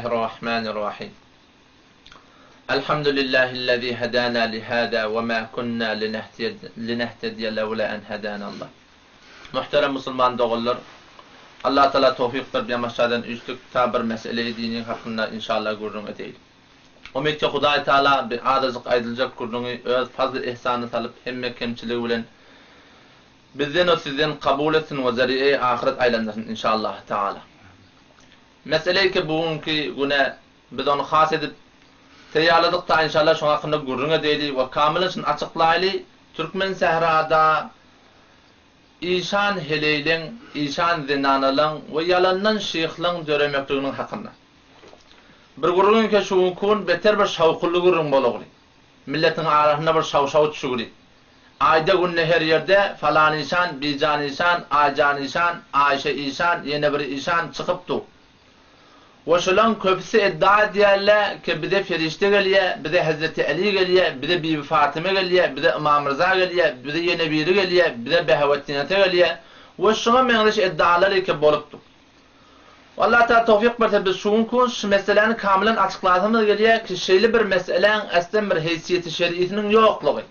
الرحمن الرحيم الحمد لله الذي هدانا لهذا وما كنا لنهتدي لولا أن هدانا الله Muhterem musulman doganlar, Allah Taala towfyk berip ýamaşjadan üýşdük ta bir mesele-i dini hakynda inşallah gürrüň edeýli. Umyt ki Hudaý Taala bi azajyk aýdyljak gürrüňi öz fazly ihsanyna salyp hemme kemçiligi bilen bizden we sizden kabul etsin we zeri'e-i ahyret aýlandyrsyn inşallah Taala. Mesele ki bu günki güne biz ony has edip teýýarladyk ta inşallah şoň hakynda gürrüň edeýli we kamylan şuny açyklaýly Türkmen sährada işan heleýleň, işan zenanalaň we ýalandan şyhlaň döremekliginiň hakynda. Bir gürrüň ki şu günki gün beter bir şawhunly gürrüň bolugly. Milletiň arasynda bir şaw-şaw düşügli. Aýda-günde her ýerde falan işan, Bijan işan, Aýjan işan, Aýşe işan, ýene bir işan çykyp dur. We şolaň köpüsi edda edýärler ki bize perişde gelýär, bize Hezreti Äli gelýär, bize Bibi Fatyma gelýär, bize Ymam Rza gelýär, bize ýene biri gelýär, bize Behawetdin ata gelýär we şuňa meňzeş eddalar eke bolup dur. Allah Taala towfyk berse biz şu günki gün şu meseläni kamylan açyklasymyz gelýär ki şeýle bir meseläň äslen bir heýsiýeti şer'isiniň ýoklugy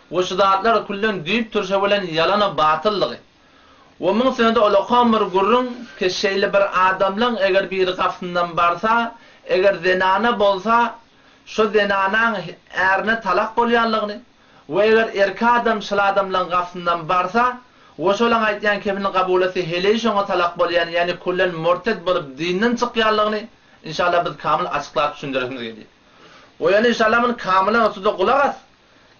we şu zatlar küllen düýp turşa bilen ýalana batyllygy we muň üstünede olakan bir gürrüň ki şeýle bir adamlaň eger biri gapysyndan barsa eger zenana bolsa şo zenanaň ärine talak bolýanlygyny We eger erki adam şul adamlaň gapysyndan barsa, we şolaň aýtýan kepini kabul etse heleý şoňa talak bolýan ýagny küllen murted bolup dinden çykýanlygyny inşallah biz kamyl açyklap düşündiresimiz gelýär. We ýöne inşallah muny kamylan otuda gulak as,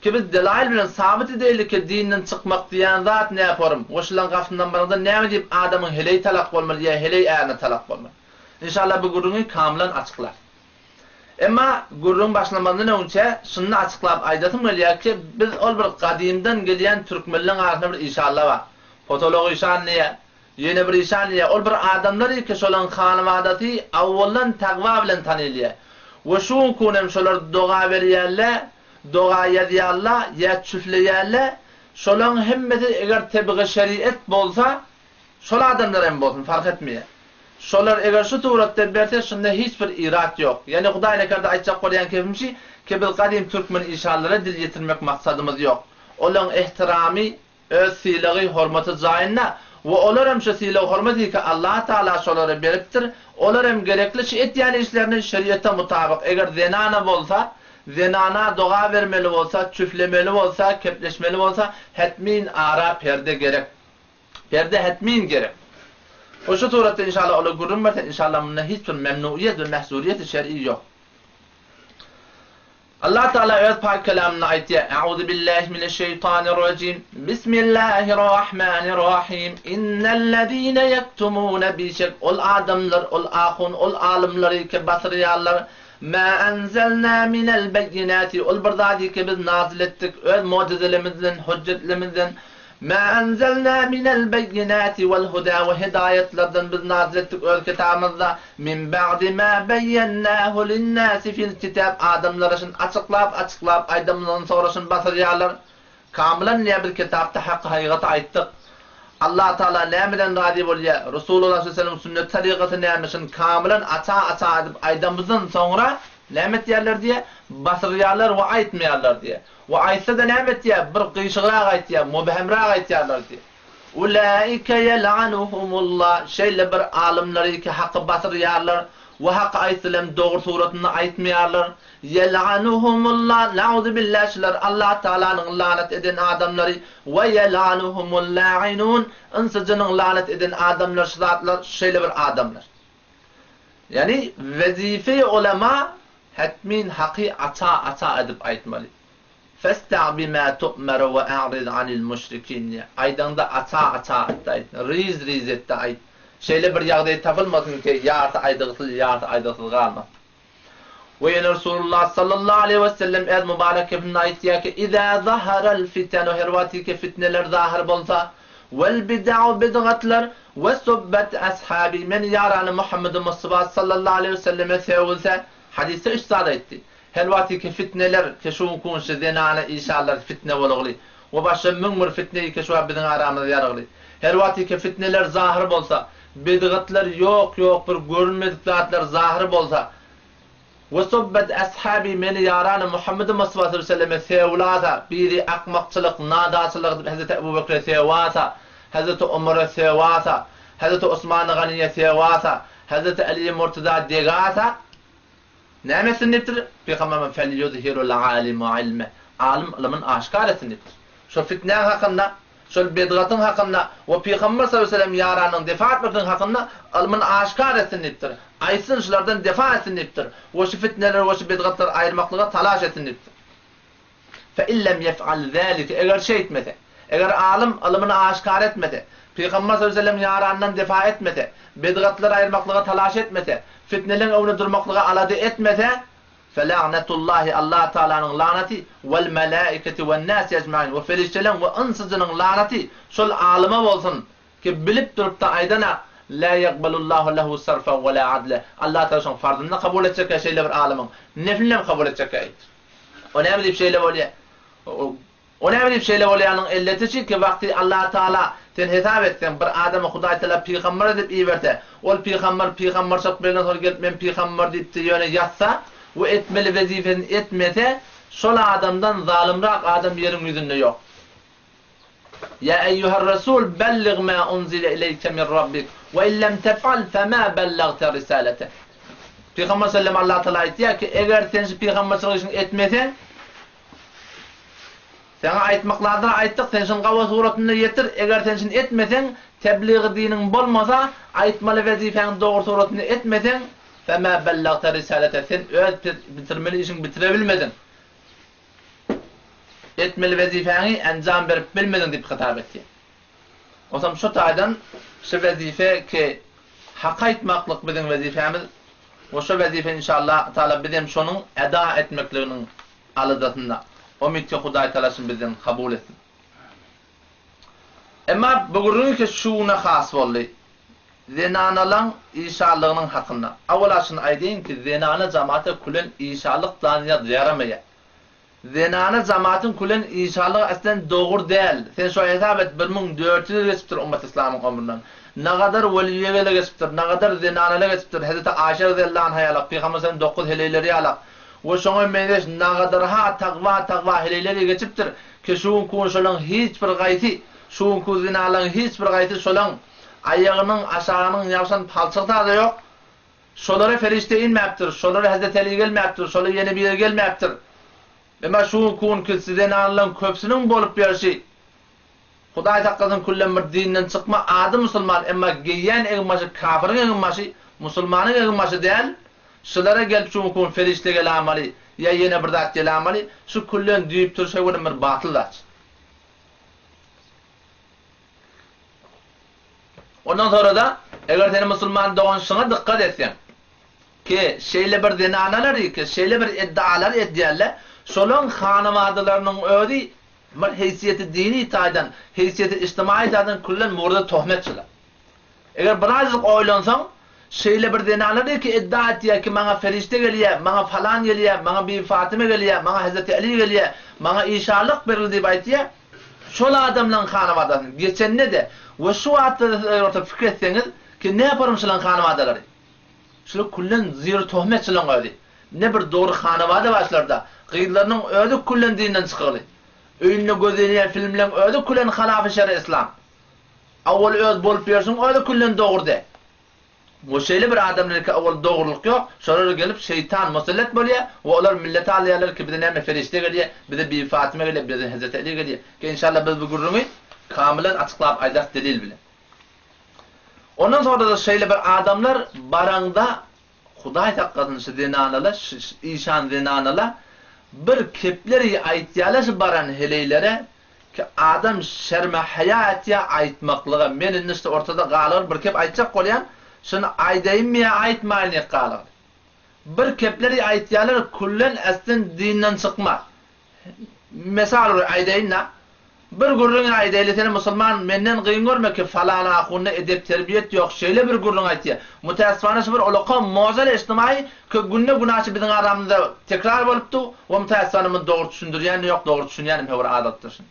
ki biz delail bilen sabyt edeýli ki dinden çykmak diýen zat näporum we şulaň gapysyndan baraňda näme diýip adamyň heleý talak bolmaly ýa heleý ärine talak bolmaly. Inşallah bu gürrüňi kamylan açyklarys. Emma gürrüň başlamazdan öňçe şuny açyklap aýdasym gelýär ki, biz ol bir gadymdan gelýän türkmenleň arasynda bir işanlar bar. Potolok işan diýýär, ýene bir işan diýýär. Ol bir adamlar ki şolaň hanybadasy awwaldan tagwa bilen tanylýar. We şu günki gün hem şolar doga berýärler, doga ýazýarlar ýa çüfleýärler. Şolaň hemmesi eger tebigy şeriat bolsa, Şol adamlar hem bolsun, fark etmeýär. Şolar eger şu suratda berse, şunda hiç bir irat ýok. Ýagny Hudaý nekerde aýtjak bolýan kepim şi, ki biz gadym türkmen işanlara dil ýetirmek maksadymyz ýok. Olaň ehtiramy, öz sylagy, hormaty jaýynda we olar hem şu sylag hormaty ki Allah Tagala şolara beripdir, olar hem gerekli şu etýän işlerini şeriata mutabyk eger zenana bolsa, zenana doga bermeli bolsa, çüflemeli bolsa, kepleşmeli bolsa, hetmin ara perde gerek. Perde hetmin gerek. We şu suratda inşallah olar gürrüň berse inşallah munda hiç bir memnuiýet we mehzuriýeti şer'i ýok. Allah Taala öz pak kelamynda aýtýar, Euzu billahi mineşşeýtanirrajim. Bismillahirrahmanirrahim. Innellezine yektumune bişek ol adamlar, ol ahun, ol alymlary ki basyrýarlar. Ma enzelna minel beýinati ol bir zady ki biz nazil etdik öz mujizelemizden, hüjjetlerimizden. Mâ enzelnâ minel beýinâti vel hudâ we hidaýatlardan biz nazil etdik öz kitabymyzda, min ba'di mâ beýýennâhu linnâsi fil kitâb adamlara şuny açyklap açyklap aýdamyzdan soňra şuny basyrýarlar. Kamylan diýýär biz kitapda haky hakykaty aýtdyk. Allah Taala nämeden razy bolýar, Resulullah sallallahu aleýhi we sellemiň sünnet tarykaty näme şuny kamylan aça aça edip aýdamyzdan soňra näme etýärler diýýär, basyrýarlar we aýtmaýarlar diýýär. We aýtsa-da näme etýär? Bir gyşygrak aýtýar, mubhemräk aýtýarlar diýýär. Ulaike ýel'anuhumullah, şeýle bir alymlary ki haky basyrýarlar we haky aýtsalar hem dogry suratynda aýtmaýarlar. Ýel'anuhumullah, na'uzubillah şular Allah Tagalanyň lanat eden adamlary we ýel'anuhumul la'inun, ynsa-jynyň lanat eden adamlary şu zatlar şeýle bir adamlar. Ýagny wezife-i ulema Hetmin haky aça-aça edip aýtmaly. Festa' bima tu'mer we a'rid anil müşrikin diýýär. Aýdaňda aça-aça et-de aýt. Ryz-ryz et-de aýt. Şeýle bir ýagdaý tapylmasyn ki, ýarty aýdygsyz, ýarty aýdygsyz galmasyn. We ýene Resulullah sallallahu aleýhi we sellem öz mübarek kepinde aýtýar ki, Iza zaharal fitenu her wagty ki fitneler zahyr bolsa, wel bida'u bidgatlar, we subbet ashabi meni ýarany Muhammedi Mustafa sallallahu aleýhi we selleme sögülse, Hadysda üç zat aýtdy. Her wagtyky fitneler, keşuň-kunşy, zenana işanlar fitne bolugly we başga 1001 fitne-i keşuwa biziň aramyzda ýarygly. Her wagtyky fitneler zahyr bolsa, Bidgatlar ýok ýok bir görünmedik zatlar zahyr bolsa, We subbet ashabi meni ýarany Muhammedi Mustafa sallallahu aleyhi ve selleme sewlasa, biri akmakçylyk, nadaçylyk edip Hezreti Ebu Bekre sewasa, Hezreti Omara sewasa, Hezreti Osmany Ganiýe sewasa, Hezreti Aliýe Murtaza degasa, näme etsin diýipdir? Pygamberimiz Felyuzhirul alimu ilmeh, alym ylymyny aşgär etsin diýipdir. Şol fitnäň hakynda Şol bedgatyň hakynda we Pygamber sallallahu aleýhi we sellem ýaranyň defa etmekligiň hakynda ylmyny aşgär etsin diýipdir. Aýtsyn, şulardan defa etsin diýipdir. We şu fitneleri we şu bedgatlary aýyrmaklyga talaş etsin diýipdir. Fe in lem yef'al zalike eger şeýtmese, eger alym ylmyny aşgär etmese, Pygamber sallallahu aleýhi we sellem ýaranyndan defa etmese, bedgatlary aýyrmaklyga talaş etmese, fitneleň öňünde durmaklyga alada etmese, Fela'netullahi Allah Tagalanyň lanaty, wel melaiketi wen nasi ejmain we perişdeleň we ynsyjynyň lanaty şol alyma bolsun, ki bilip durupda aýdana, la ýekbelullahu lehu sarfen we la adle, Allah Tagala şoň farzyny-da kabul etjekkä şeýle bir alymyň, neflinem kabul etjekkä eýtdir. O näme diýip şeýle bolýa? O näme diýip şeýle bolýanyň elleti çünki wagty Allah Tagala sen hesap etseň bir adamy Hudaý Tagala pygamber edip iberse ol pygamber pygamberçilik berenden soň gelip men pygamber diýipdi ýöne ýatsa we etmeli wezipesini etmese şol adamdan zalymrak adam ýeriň ýüzünde ýok. Ýa eýýuher resul bellig ma unzile ileýke min rabbik we in lem tef'al fema bellagte risaleteh. Pygamber sellem Allah Tagala aýtýar ki eger sen şu pygamberçilik işiňi etmeseň Saňa aýtmakladyny aýtdyk, sen şuny gawa suratynda ýetir, eger sen şuny etmeseň, tebligi diniň bolmasa, aýtmaly wezipäňi dogry suratynda etmeseň, femâ bellagte risalete, sen öz bitirmeli işiňi bitire bilmediň, etmeli wezipäňi enjam berip bilmediň diýip hitap etýär. Onsoň şu taýdan şu wezipe ki hak aýtmaklyk biziň wezipämiz we şo wezipe inşallah Taala bizem şonuň eda etmekliginiň aladasynda. Umyt ki Hudaý Taala şuny bizden kabul etsin. Emma bu gürrüň ki şu güne has boldy. Zenanalaň işanlygynyň hakynda. Awala şuny aýdaýyn ki zenana jamata külen işanlyk zanýa ýaramaýar. Zenana jamatyň külen işanlygy aslen dogry däl. Sen şo hesap et 1400 ýyl geçipdir ummat yslamyň ömründen. Nagadar weliýegele geçipdir, nagadar zenanala geçipdir, Hezreti Aýşe razyýallahu anha ýalak, Pygamber sallam dokuz heleýleri ýalak we şoňa meňzeş nagadarha tagwa tagwa heleýleri geçipdir ki şu günki gün şolaň hiç bir gaýsy şu günki zenanlaryň hiç bir gaýsy şolaň aýagynyň aşagynyň ýabşan palçygy sada ýok. Şolara perişde inmäpdir, şolara Hezreti Eli gelmäpdir, şolara ýene biri gelmäpdir. Emma şu günki günki zenanlaryň köpüsiniň bolup ýörşi, Hudaý saklasyn küllem bir dinden çykma, ady musulman, emma geýýän eginbaşy kafyryň eginbaşy, musulmanyň eginbaşy däl, şulara gelip şu günki gün perişde gelamaly, ýa ýene bir zat gelamaly, şu küllen düýp turşy welin bir batyl zat. Ondan sonra-da, eger seni musulman dogan şuňa dykgat etseň, ki, şeýle bir zenanalar ki, şeýle bir iddialar edýärler, şolaň hanabadalarynyň özi bir heýsiýeti dini taýdan, heýsiýeti ijtimaýy taýdan küllen murda tohmetçiler. Eger birazjyk oýlansaň, şeýle bir zenanalar ki, iddia etýär ki, maňa perişde gelýär, maňa falan gelýär, maňa Bibi Fatyma gelýär, maňa Hezreti Aly gelýär, maňa işanlyk berildi diýip aýtýar, Şol adamlaň hanabadasyny geçende-de we şu wagtda-da siz orta pikir etseňiz ki näparym şulaň hanabadalary. Şular küllen zyr tohmet şulaň özi. Ne bir dogry hanabada bar şularda. Gyzlarynyň özi küllen dinden çykygly. Öýünde gözlenýän filmleň özi külen halafy şer islam. Awwal öz bolup ýörşüň özi küllen dogry däl. We şeýle bir adamlarki owal dogrulyk ýok, şolara gelip şeýtan musallat bolýar we olar milleti alýarlar ki bize näme perişde gelýär, bize Bibi Fatyma gelýär, bize Hezreti Eli gelýär. Ki inşallah biz bu gürrüňi kamylan açyklap aýdarys delil bilen. Ondan sonra-da şeýle bir adamlar baraňda Hudaý saklasyn şu zenanalar, şu işan zenanalar bir kepleri aýtýarlar şu baran heleýlere, Ki adam şerme haýa etýä aýtmaklyga men indi şu ortada galyr bir kep aýtjak bolýan şuny aýdaýynmy ýa aýtmaýyn diýip galyr. Bir kepleri aýtýalar küllen eslen dinden çykma. Mesal bir aýdaýynda bir gürrüňi aýdaýly seni musulman menden gyn görme ki falan ahunda edep terbiýet ýok şeýle bir gürrüň aýtýa. Mütäessifana şu bir ulaka mozel eçtimaýy ki günde günaşy biziň aramyzda tekrar bolupdy we mütäessifana muny dogry düşündirýän ýok dogry düşünýänem höwür azaltdyr şuny.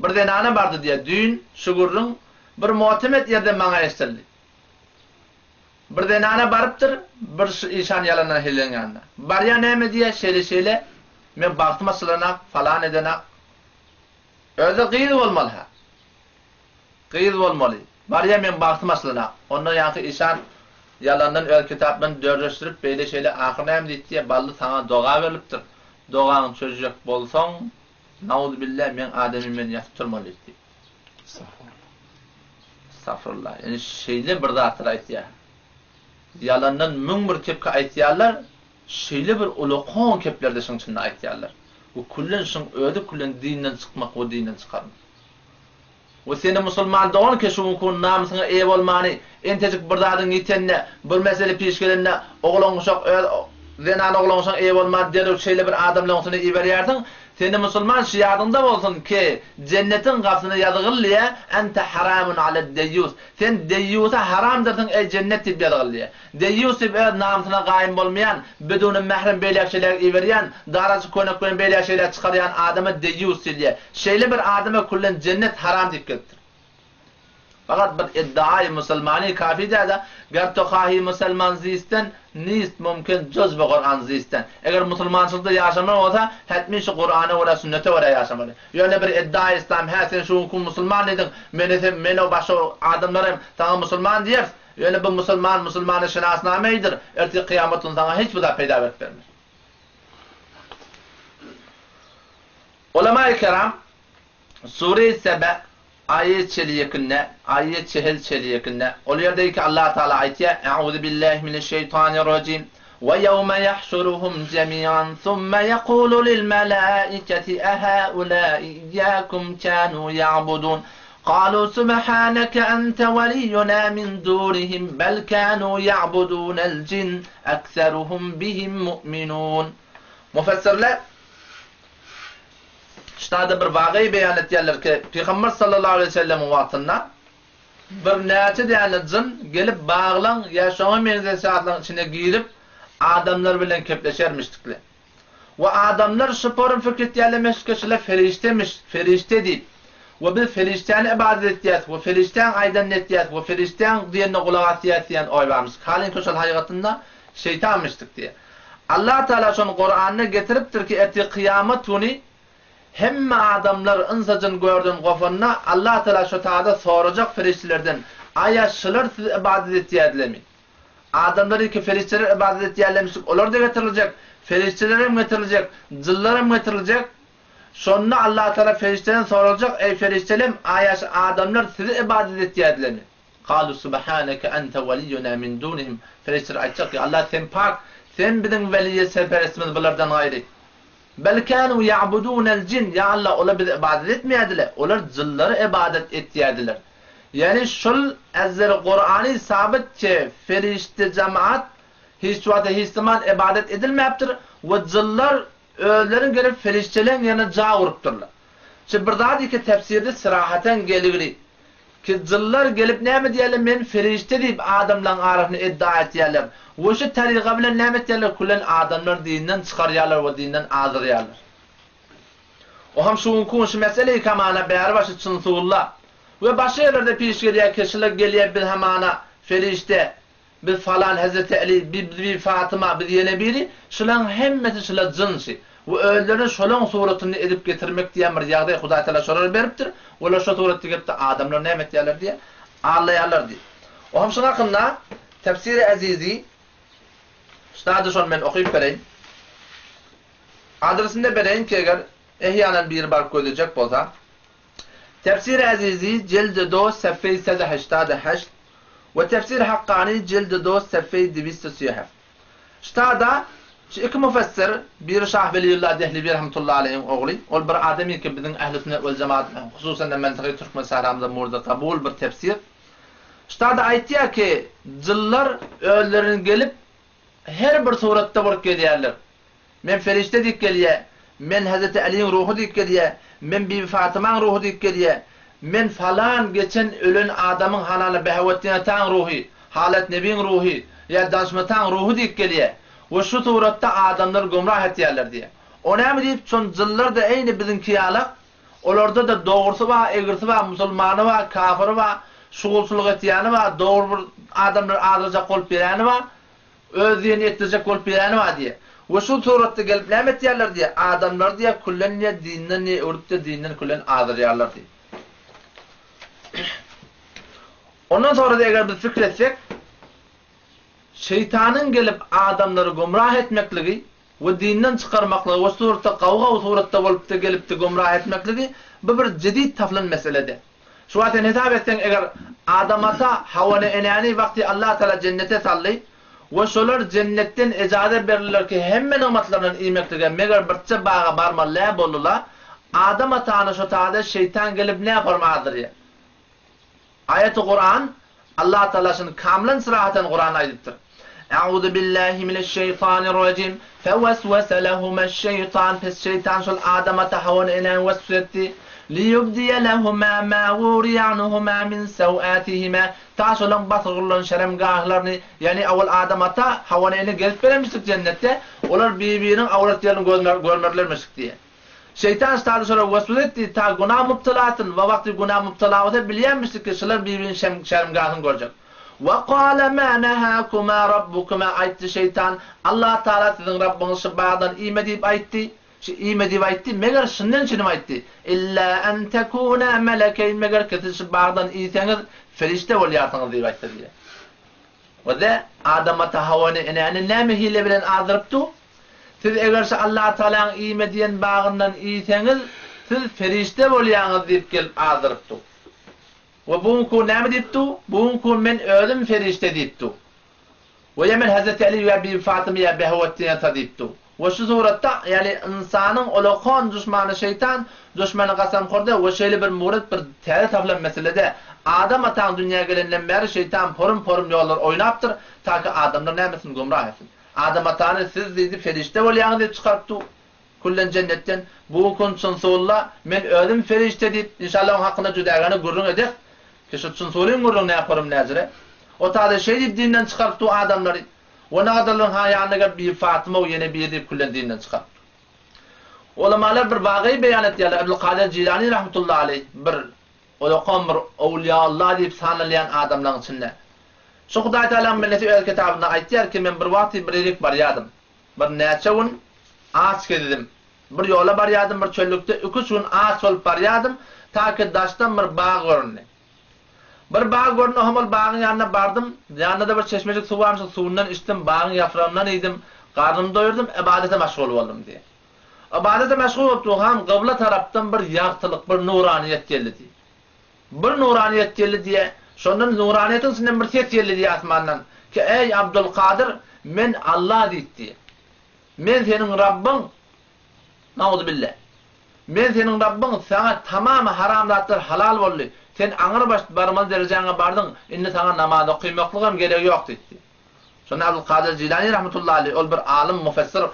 Bir zenana bardy diýýär düýn şu gürrüň. Bir mu'temet ýerden maňa eşdildi. Bir zenana barypdyr, bir şu işan ýalandan heleýiň ýanyna. Barýar näme diýýär, şeýle-şeýle, men bagtym açylanak, falan edenak. Özi gyz bolmaly-ha. Gyz bolmaly. Barýar meň bagtym açylanak. Onda ýaňky işan ýalandan öz kitaplaryny dörjeşdirip beýle-şeýle ahyr näme diýdi diýýär, bally saňa doga berlipdir. Dogaňy çözjek bolsaň, nauzubilla, meň adamym bilen ýatyp turmaly diýdi. Estagfurullah. Ýani şeýle bir zatlar aýtýar. Ýalandan 1001 kepki aýtýarlar, şeýle bir ulakan kepleri-de şuň içinde aýtýarlar. Bu küllen şuň özi küllen dinden çykmak we dinden çykarmak. We seni musulman dogan ki şu günki namysyňa eýe bolmany, entejik bir zadyň ýitenine, bir mesele piş gelende oglan-uşak öz zenan oglan-uşagyň eýe bolman derrew şeýle bir adamlaryň üstüne iberýärsiň, Seni musulman şu ýadyňda bolsun ki, jennetiň gapysyna ýazgylýa, Ente haramun aled-deýýus. Sen deýýusa haramdyrsyň eý jennet diýip ýazgylýa. Deýýus diýip öz namysyna gaýym bolmaýan, biduni mährem beýläk-şeýläk iberýän, darajyk köýnek bilen beýläk-şeýläk çykarýan adama deýýus diýilýär. Şeýle bir adama küllen jennet haram diýip gelipdir. Fakat bir iddiaýy musulmany kafi däl-de, Ger to hahi musulman zisten, nist mumkin juz be Kuran zisten. Eger musulmançylykda ýaşamaly bolsa, hetmi şu Kurana görä, sünnete görä ýaşamaly. Ýöne bir iddiaýy islam, hä sen şu günki musulman diýdiň, meni sen, men o başga adamlar hem saňa musulman diýeris. Ýöne bu musulman, musulmana şenasnameýdir, ertir kyýamat güni saňa hiç bir zat peýda berip bermez. Ulama-i kiram Sure-i Sebe aýy çelýekinde, aýy çehel çelýekinde, ol ýerde iki Allah Tagala aýtýar, E'uzu billahi mineşşeýtanirrajim, Ve ýewme ýahşuruhum jemi'an summe ýekulu lil melaiketi ehaulâi iyyakum kânû ya'budun Kalu subhaneke ente veliyyuna min dunihim bel kânû ya'budunel cin ekseruhum bihim mu'minun. Müfessirler Ştada bir wagyý beýan etýärler ki, Pygamber sallallahu aleýhi we sellemiň wagtynda birnäçe däne jyn gelip baglaň ýa şoňa meňzeş zatlaryň içine girip adamlar bilen kepleşermişdikler. We adamlar şu porun pikir etýärlermiş ki, şular ferişdemiş, ferişde diýip. We biz ferişdäni ybadat etýäs we ferişdäň aýdanyny etýäs we ferişdäň diýenine gulak asýas diýen oý barmyş. Halyňky şol haýgatynda şeýtanmyşdyk diýýär. Allah Tagala şony Kuranda getiripdir ki, ertir kyýamat güni hemme adamlar ynsa-jyn görden gopanda Allah Tagala şo taýda sorajak perişdelerden, Aýa şular siz ybadat etýärdilermi? Adamlar ki perişdeler ybadat etýärlermişik, olar-da getiriljek, perişdeler hem getiriljek, jynlar hem getiriljek. Şonda Allah Tagala perişdeden soraljak, Eý perişdelem, aýa şu adamlar sizi ybadat etýärdilermi? Kalu subhaneke ente weliyyuna min dunihim, Perişdeler aýtjak, Ýa Allah, Sen pak, Sen biziň weliýe serperestimiz bulardan gaýry. Bel kanu ya'budunel jin, Ýa Allah, olar bize ybadat etmeýärdiler, olar jynlara ybadat etýärdiler. Ýagny şol ezzer Kurany sabyt ki, perişde jemaat hiç wagta hiç zaman ybadat edilmäpdir we jynlar özlerini gelip perişdeleň ýerine ja urupdyrlar. Şu bir zat iki tefsirde sirahaten geligli. Ki jynlar gelip näme diýerler men ferişde diýip adamlaň arasynda iddia etýärler we şu taryga bilen näme etýärler külen adamlar dinden çykarýarlar we dinden azdyrýarlar. O hem şu günki gün şu meseleyi hamana bäri başy Çynsuwlla we başga ýerlerde piş gelýär keşiler gelýär biz hamana ferişde Biz falan Hezreti Eli, bi Bibi Fatyma, biz ýene biri, şulaň hemmesi şula jynşy we özlerini şolaň suratynda edip getirmek diýen bir ýagdaý Hudaý Tagala şolara beripdir, olar şo suratda gelipdir, adamlar näme etýärler diýýär, aldaýarlar diýip. O hem şuň hakynda Tefsiri Ezizi ştada şony men okyp bereýin. Adresini-de bereýin ki eger ehýanan biri baryp gözlejek bolsa. Tefsiri Ezizi jildi do sefeý sede heştade heşt we Tefsiri Hakkani jildi do sefeý diwiste süýe heft. Ştada şu iki müfessir, biri Şah Weliýullah Dehlewi rahmetullahi aleýhiň ogly, ol bir adamyky biziň Ehli Sünnet wel Jemaat, hususan-da mentyky türkmen sähramyzda murdy kabul bir tefsir. Ştada aýtýar ki, jynlar özlerini gelip her bir suratda bolup gelýärler. Men perişde diýip gelýär, men Hezreti Äliň ruhy diýip gelýär, men Bibi Fatymaň ruhy diýip gelýär, men falan geçen ölen adamyň halala Behawetdin ataň ruhy, Halat Nebiň ruhy ýa Danşmataň ruhy diýip gelýär we şu suratda adamlary gümrah etýärler diýýär. O näme diýip, şon jynlar-da eýni biziňki ýalak, olarda-da dogrusy bar, egrisi bar, musulmany bar, kafyry bar. Şugulçylyk etýäni bar, dogry bir adamlary azdyrjak bolup ýöräni bar, öz diýenini etdirjek bolup ýöräni bar diýýär. We şu suratda gelip näme etýärler diýýär, adamlary diýýär küllen diýýär dinden diýýär öwrüp-de dinden küllen azdyrýarlar diýýär. Ondan sonra-da eger biz pikir etsek, şeýtanyň gelip adamlary gümrah etmekligi we dinden çykarmaklygy we suratda gawy-gawy suratda bolupdy gelipdi gümrah etmekligi bu bir jedid tapylan meselede. Şu wagt sen hesap etseň eger Adam ata Hawany enäni wagty Allah Taala jennete saldy we şolar jennetden ejaza berildiler ki hemme nygmatlaryndan iýmeklige meger birçe baga barmaly däl boldyla Adam atany şo tada şeýtan gelip näform azdyrýar. Aýaty Kuran Allah Taala şuny kamylan syrahatan Kuranda aýdypdyr. A'uzu billahi mineşşeýtanirrajim. Feweswese lehumeşşeýtan pes şeýtan şol Adam ata Hawany enäni weswese etdi. Liyubdiye lehuma ma wuriya anhuma min sewatihima ta şolaň basyrgylan şeremgahlaryny ýagny awal Adam ata Hawany ene gezip berenmişdik jennetde olar bir-biriniň awrat ýerini görmerlermişdik diýýär. Şeýtan ştady şolara weswese etdi, ta guna mubtala etsin, we wagty guna mubtala bolsa bilýänmişdik ki, şular bir-biriniň şermgasyny görjek. We kale ma nehakuma rabbukuma aýtdy şeýtan, Allah Tagala siziň Rabbyňyz şu bagdan iýme diýip aýtdy, şu iýme diýip aýtdy, meger şundan üçinem aýtdy, illa en tekuna melekeýn meger ki siz şu bagdan iýseňiz perişde bolýarsyňyz diýip aýtdy diýýär. We-de Adam ata Hawany enäni näme hile bilen azdyrypdy? Siz eger şu Allatagalaň iýme diýen bagyndan iýseňiz, siz perişde bolýaňyz diýip gelip azdyrypdy. We bu günki gün näme diýipdi? Bu günki gün men özüm perişde diýipdi. We ýa men Hezreti Aly ýa Bibi Fatyma ýa Behawetdin ata diýipdi. We şu suratda, ýagny ynsanyň ulakan duşmany şeýtan, duşmany gasamhorda we şeýle bir muret bir täze tapylan meselede, Adam ataň dünýä gelenden bäri şeýtan porum-porum ýollar oýnapdyr, ta ki adamlar nämesini gümrah etsin. Adam atany siz diýdi perişde bolýaňyz diýip çykarypdy küllen jennetden. Bu gün Çynsulla men özüm perişde diýip, inşallah oň hakynda jüdägene gürrüň ederis. Ki şu Çynsulyň gürrüňi näporum näjire. O tada şeý diýip dinden çykarypdy adamlary. We nagadyrlaryň ha ýanyna gelip Bibi Fatyma we ýene biri diýip küllen dinden çykarypdy. Ulamalar bir wagyý beýan etýärler, Ebdulkadyr Jilani rahmetullahi aleýh bir Olakan bir Owliýaullah diýip sanalýan adamlaryň içinde. Şu Hudaý Tagalaň bendesi öz kitabynda aýtýar ki, men bir wagty bir ýerik barýadym. Bir näçe gün aç gezdim. Bir ýola barýadym, bir çöllükde iki-üç gün aç bolup barýadym, ta ki daşdan bir bag göründi. Bir bag göründi, hom ol bagyň ýanyna bardym, ýanynda-da bir çeşmejik suw barmyş, suwundan içdim, bagyň ýapragyndan iýdim, garnymy doýurdym, ybadete meşgul boldum diýýär. Ybadete meşgul bolup durkam, gybla tarapdan bir ýagtylyk, bir nuranyýet geldi diýýär. Bir nuranyýet geldi diýýär. Şondan nuranyýetiň içinden bir ses geldi diýýär asmandan, ki, Eý, Abdulkadyr, men Alla diýip diýýär. Men seniň Rabbyň, Nauzubilla. Men seniň Rabbyň, saňa tamamy haram zatlar halal boldy. Sen aňrybaş barmaly derejäňe bardyň, indi saňa namaz okymaklygam geregi ýok diýip diýýär. Şonda Abdulkadyr Jilani rahmetullahi aleýh, ol bir alym, mufessir,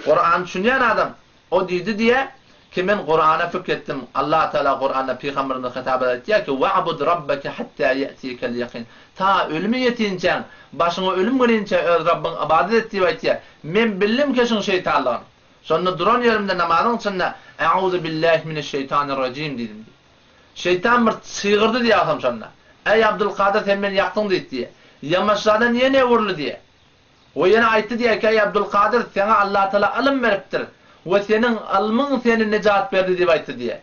Kurany düşünýän adam, o diýdi diýýär, ki men Kurana fikr etdim, Allah Tagala Kuranda pygamberimize hitap edip aýtýar ki, Wa'bud rabbeke hatta ýe'tikel ýakin. Ta ölümi ýetinçäň, başyňa ölüm gelinçä öz Rabbyňa ybadat et diýip aýtýar. Men bildim ki şuň şeýtanlygyny. Şonda duran ýerimde namazyň içinde A'uzu billahi mineşşeýtanirrajim diýdim diýýär. Şeýtan bir çygyrdy diýýär şonda. Äý, Abdylkadyr, sen meni ýakdyň diýdi diýýär. Ýamaşjadan ýene öwrüldi diýýär. We ýene aýtdy diýýär ki, Äý, Abdylkadyr, saňa Allatagala ylym beripdir we seniň ylmyň seni nejat berdi diýip aýtdy diýýär.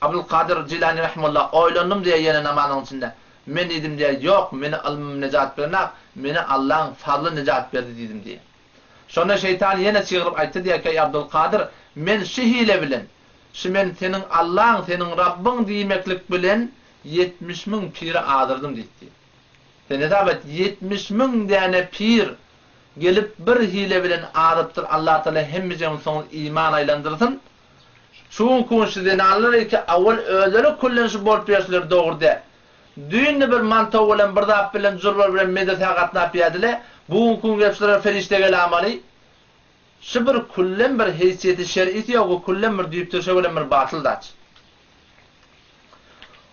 Abdylkadyr Jilany rahimullah, Oýlandym diýýär ýene namazyň içinde. Men diýdim diýýär, Ýok, meni ylmym nejat berenak, meni Allaň fazly nejat berdi diýdim diýýär. Şonda şeýtan ýene çygyryp aýtdy diýýär ki, Äý, Abdylkadyr, men şu hile bilen, Şu men seniň Allaň, seniň Rabbyň diýmeklik bilen 70 müň piri azyrdym diýipdi. Sen hesap et, 70 müň däne pir gelip bir hile bilen azypdyr, Allatagala hemmejegiň soňuny iman aýlandyrsyn. Şu günki gün şu zenanlar ilki awal özleri küllen şu bolup ýörseler dogry däl. Düýn-de bir mantow bilen bir zat bilen jurbar bilen medresä gatnap ýädile, bu günki gün gelip şulara perişde gelamaly. Şu bir küllem bir heýsiýeti şer'isi ýok we küllem bir düýp-döşe bilen bir batyl zat.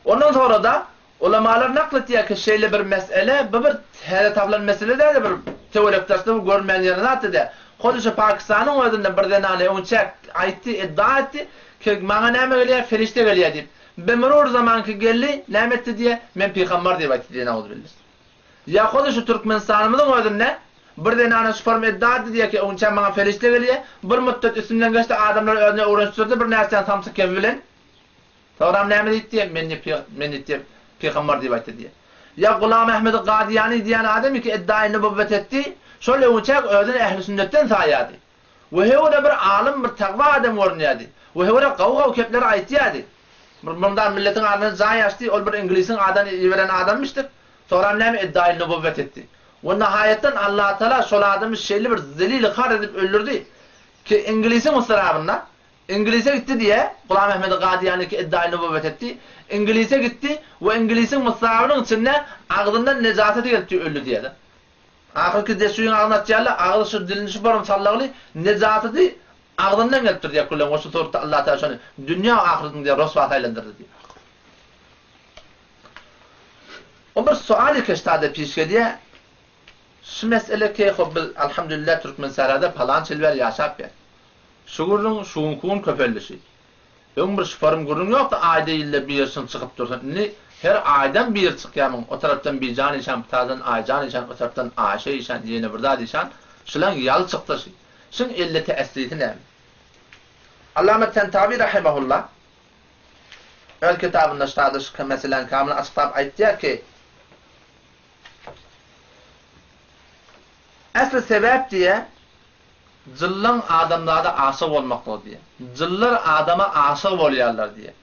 Ondan sonra-da ulamalar nakl etýär ki, şeýle bir mesele, bu bir täze tapylan mesele däl-de bir töwerek-daşda bir görünmeýän ýerli zat däl. Hut şu Pakistanyň özünde bir zenany öňçäk aýtdy, iddia etdi ki, maňa näme gelýär, perişde gelýär diýip. Bemurur zaman ki geldi, näme etdi diýýär, men pygambar diýip aýtdy diýýär, nauzubilla. Ýa hody şu Türkmenistanymyzyň özünde bir zenana şu form edda etdi diýýär ki, öňçä maňa perişde gelýär, bir mutdat üstümden geçdi, adamlary özüne öwrenişdirdi bir närsän samsyk kebi bilen. Soňram näme diýdi diýýär, men diýip, men diýip, pygambar diýip aýtdy diýýär. Ýa Gulam Ahmedi Gadyýany diýen adam ki eddaýy nübüwwet etdi, şol öňçäk özüni ehli sünnetden saýýardy. We höwre bir alym, bir takwa adam görünýärdi. We höwre gawy-gawy kepleri aýtýardy. Bir mundar milletiň arasynda jaý açdy, ol bir iňlisiň adan iberen adamymyşdyr. Soňram näme eddaýy nübüwwet etdi. We nahaýatdan Allatagala şol adamy şeýle bir zelil-har edip öldürdi ki, iňlisiň ysyrabynda, Iňlise gitdi diýe, Gulam Ahmedi Gadyýany ki eddaýy nübüwwet etdi. Iňlise gitdi we iňlisiň mysrabynyň içinde agzyndan nejaseti gelipdi öldi diýýär-de. Ahyrky deşigiň agzyny açýarlar, agyzy şu dilini şu borum sallagly, nejaseti agzyndan gelipdir diýýär külleň we şu suratda Allah Tagala şony dünýä we ahyretiň diýýär roswasy aýlandyrdy diýýär. O bir sual keştada piş gelýär. Şu mesele ki hop biz alhamdulillah Türkmensährada palança ýyl bäri ýaşap ýas. Şu gürrüň şu günki gün köpeldişi. Öň bir şyparym gürrüň ýokdy aýda ýylda bir şyň çykyp dursun indi her aýdan biri çykýamyň o tarapdan Bijan işan bu tarapdan Aýjan işan o tarapdan Aýşe işan ýene bir zat işan şylaň ýaly çykdy şy. Şyň elleti eslisi näme? Allama Tentawi rahimehullah öz kitabynda ştada şu meseläni kamyl açyklap aýtýar ki, Esli sebäp diýýär, Jynlaň adamzada aşyk bolmaklygy diýýär. Jynlar adama aşyk bolýarlar diýýär.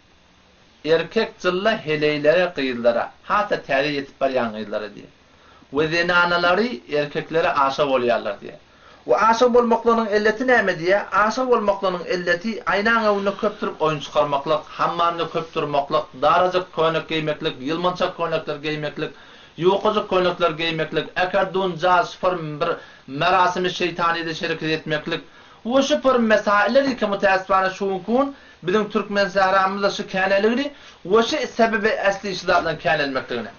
Erkek jynla heleýlere, gyzlara, has-da täze ýetip barýan gyzlara diýýär. We zenanalary erkeklere aşyk bolýarlar diýýär. We aşyk bolmaklygynyň elleti näme diýýär? Aşyk bolmaklygynyň elleti aýnaň öňünde köp durup oýun çykarmaklyk, hammamda köp durmaklyk, darajyk köýnek geýmeklik, ýylmançak köýnekler geýmeklik, Ýukajyk köýnekler geýmeklik, äkerdun, jaz, şypyrm bir merasimi şeýtanyda şereket etmeklik we şypyrm mesailler ýeke mütäessifana şu günki gün biziň türkmen sähramyzda şu käneligini we şu sebebi esli şu zatlaryň känelmekligine.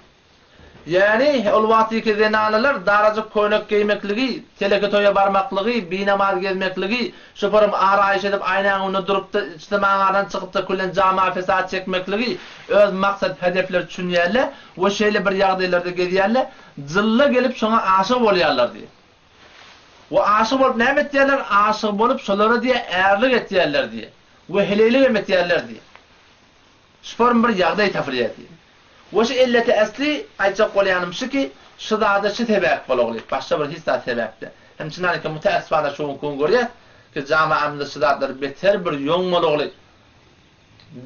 Ýäni ol wagtyky zenanalar darajyk köýnek geýmekligi, teleke toýa barmaklygy, binamaz gezmekligi, şypyrm araýyş edip aýnaň öňünde durupda içdemaňardan çykypda külen jama fesat çekmekligi öz maksat hedefleri düşünýärler We şeýle bir ýagdaýlarda gezýärler, jylla gelip şoňa aşyk bolýarlar diýýär. We aşyk bolup näme etýärler? Aşyk bolup şolara diýýär, ärlik etýärler diýýär. We heleýlik hem etýärler diýýär. Şu form bir ýagdaý tapylýar diýýär. We şu elleti esli aýtjak bolýanym şu ki, şu zada şu sebäp bolagly, başga bir hiç zat sebäp däl. Hem çyndan ki mütäessifana şu günki gün görýäs ki, jamaamyzda şu zatlar beter bir ýoň bolagly.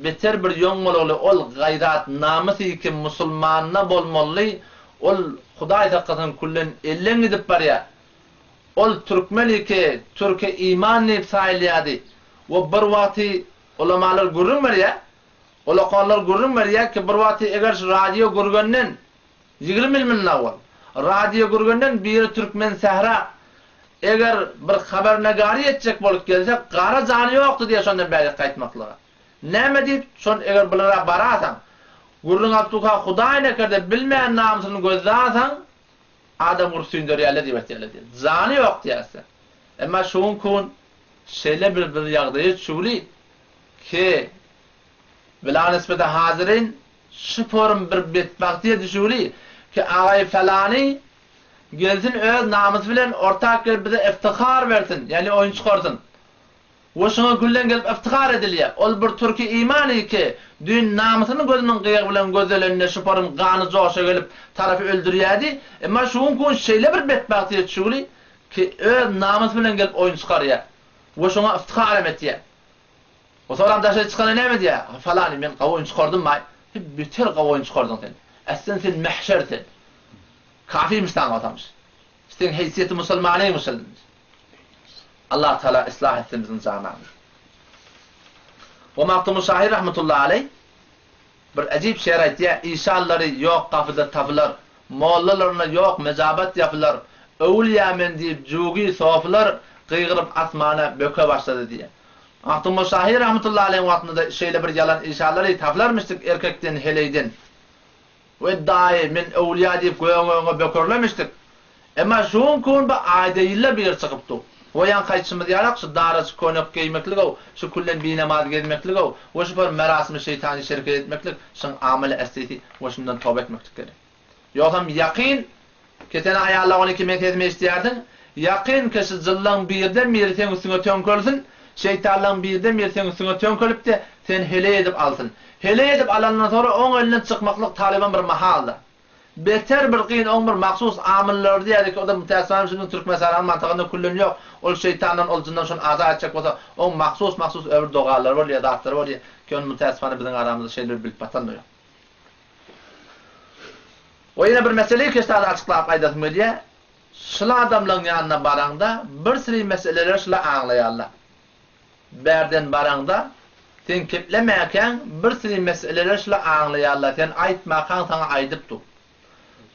Beter bir ýoň bolagly ol gaýrat namys ki musulmanda bolmaly ol hudaý saklasyn küllen elden gidip barýar ol türkmen ki türke iman diýip saýylýady we bir wagty ulamalar gürrüň berýär ulakanlar gürrüň berýär ki bir wagty eger şu radio gürgenden 20 ýyl mundan owal radio gürgenden biri türkmen sähra Eger bir habernegary etjek bolup gelse, gara jany ýokdy diýýär şondan bärik gaýtmaklyga. Näme diýip, şon eger bulara barasaň, gürrüň alyp durka Hudaý nekerde bilmän namysyny gözde alsaň, adam urup süýndürýärler diýip aýtýarlar diýýär. Jany ýok diýýärse. Emma şu günki gün şeýle bir bir ýagdaýa düşügli ki, bilanysbete hazyrin şu forum bir betbagtyýa düşügli ki, agaý falany Gelsin öz namysy bilen ortak gelip bize iftihar bersin, ýagny oýun çykarsyn. We şoňa gülden gelip iftihar edilýär. Ol bir türki imany ki, düýn namysyny gözüniň gyýagy bilen gözeleninde şuparyň gany joşa gelip tarapy öldürýärdi, emma şu günki gün şeýle bir betbagtyýet şugly ki, öz namysy bilen gelip oýun çykarýar we şoňa iftihar hem etýär. O soram daşary çykanda näme diýýär? Falany men gawy oýun çykardym-aý. Beter gawy oýun çykardyň sen. Äslen sen mähşer sen. Kafirmiş saňa otamyş. Seň heýsiýeti musulmanyňmyş şol. Allah Teala yslah etsin biziň janamyzy. We Magtymguly şahyr rahmetullahi aleý bir ejip şeýr aýtýar, Işanlary ýok gapyda tapylar, mollalaryna ýok mejabat ýapylar, öwülýä men diýip jugi sofylar gygyryp asmana böke başlady diýýär. Magtymguly şahyr rahmetullahi aleýiň wagtynda-da şeýle bir ýalan işanlary tapylarmyşdyk erkekden heleýden. We daýy, men öwlüýä diýip göň-öňe bökerlemişdik. Emma şu günki gün bu aýda-ýylda bir çykyp dur. We ýaňky aýtşymyz ýalak şu darajyk köýnek geýmeklig-ow, şu küllen binamaz gezmeklig-ow we şu bir merasymy şeýtany şereket etmeklik şyň amaly eslisi we şundan toba etmeklik gerek. Ýogsam ýakyn ki sen aýalla 12 meň sesimi eşidýärsiň, ýakyn ki şu jyllaň birden biri seň üstüňe töňkelsin, şeýtanlaň birden biri seň üstüňe töňkelip-de seni heleý edip alsyn. Heleý edip alandan soňra oň elinden çykmaklyk talyban bir mahaldyr. Beter bir gyn oň bir mahsus amyllary diýerdi ki oda mütässanem şunuň Türkmenistanyň mantygynda küllen ýok ol şeýtandan ol jyndan şony azat etjek bolsa oň mahsus mahsus öbür dogalary bolýar zatlary bolýar ki ony mütässifane biziň aramyzda şeýle bir bilip batan da ýok. We ýene bir meseleyi keşdada açyklap aýdasym gelýär şul adamlaň ýanyna baraňda bir sri meseleleri şula aňlaýarlar. Bärden baraňda, sen keplemäkäň bir sürü meseleleri şular aňlaýarlar, sen aýtmakaň saňa aýdyp dur.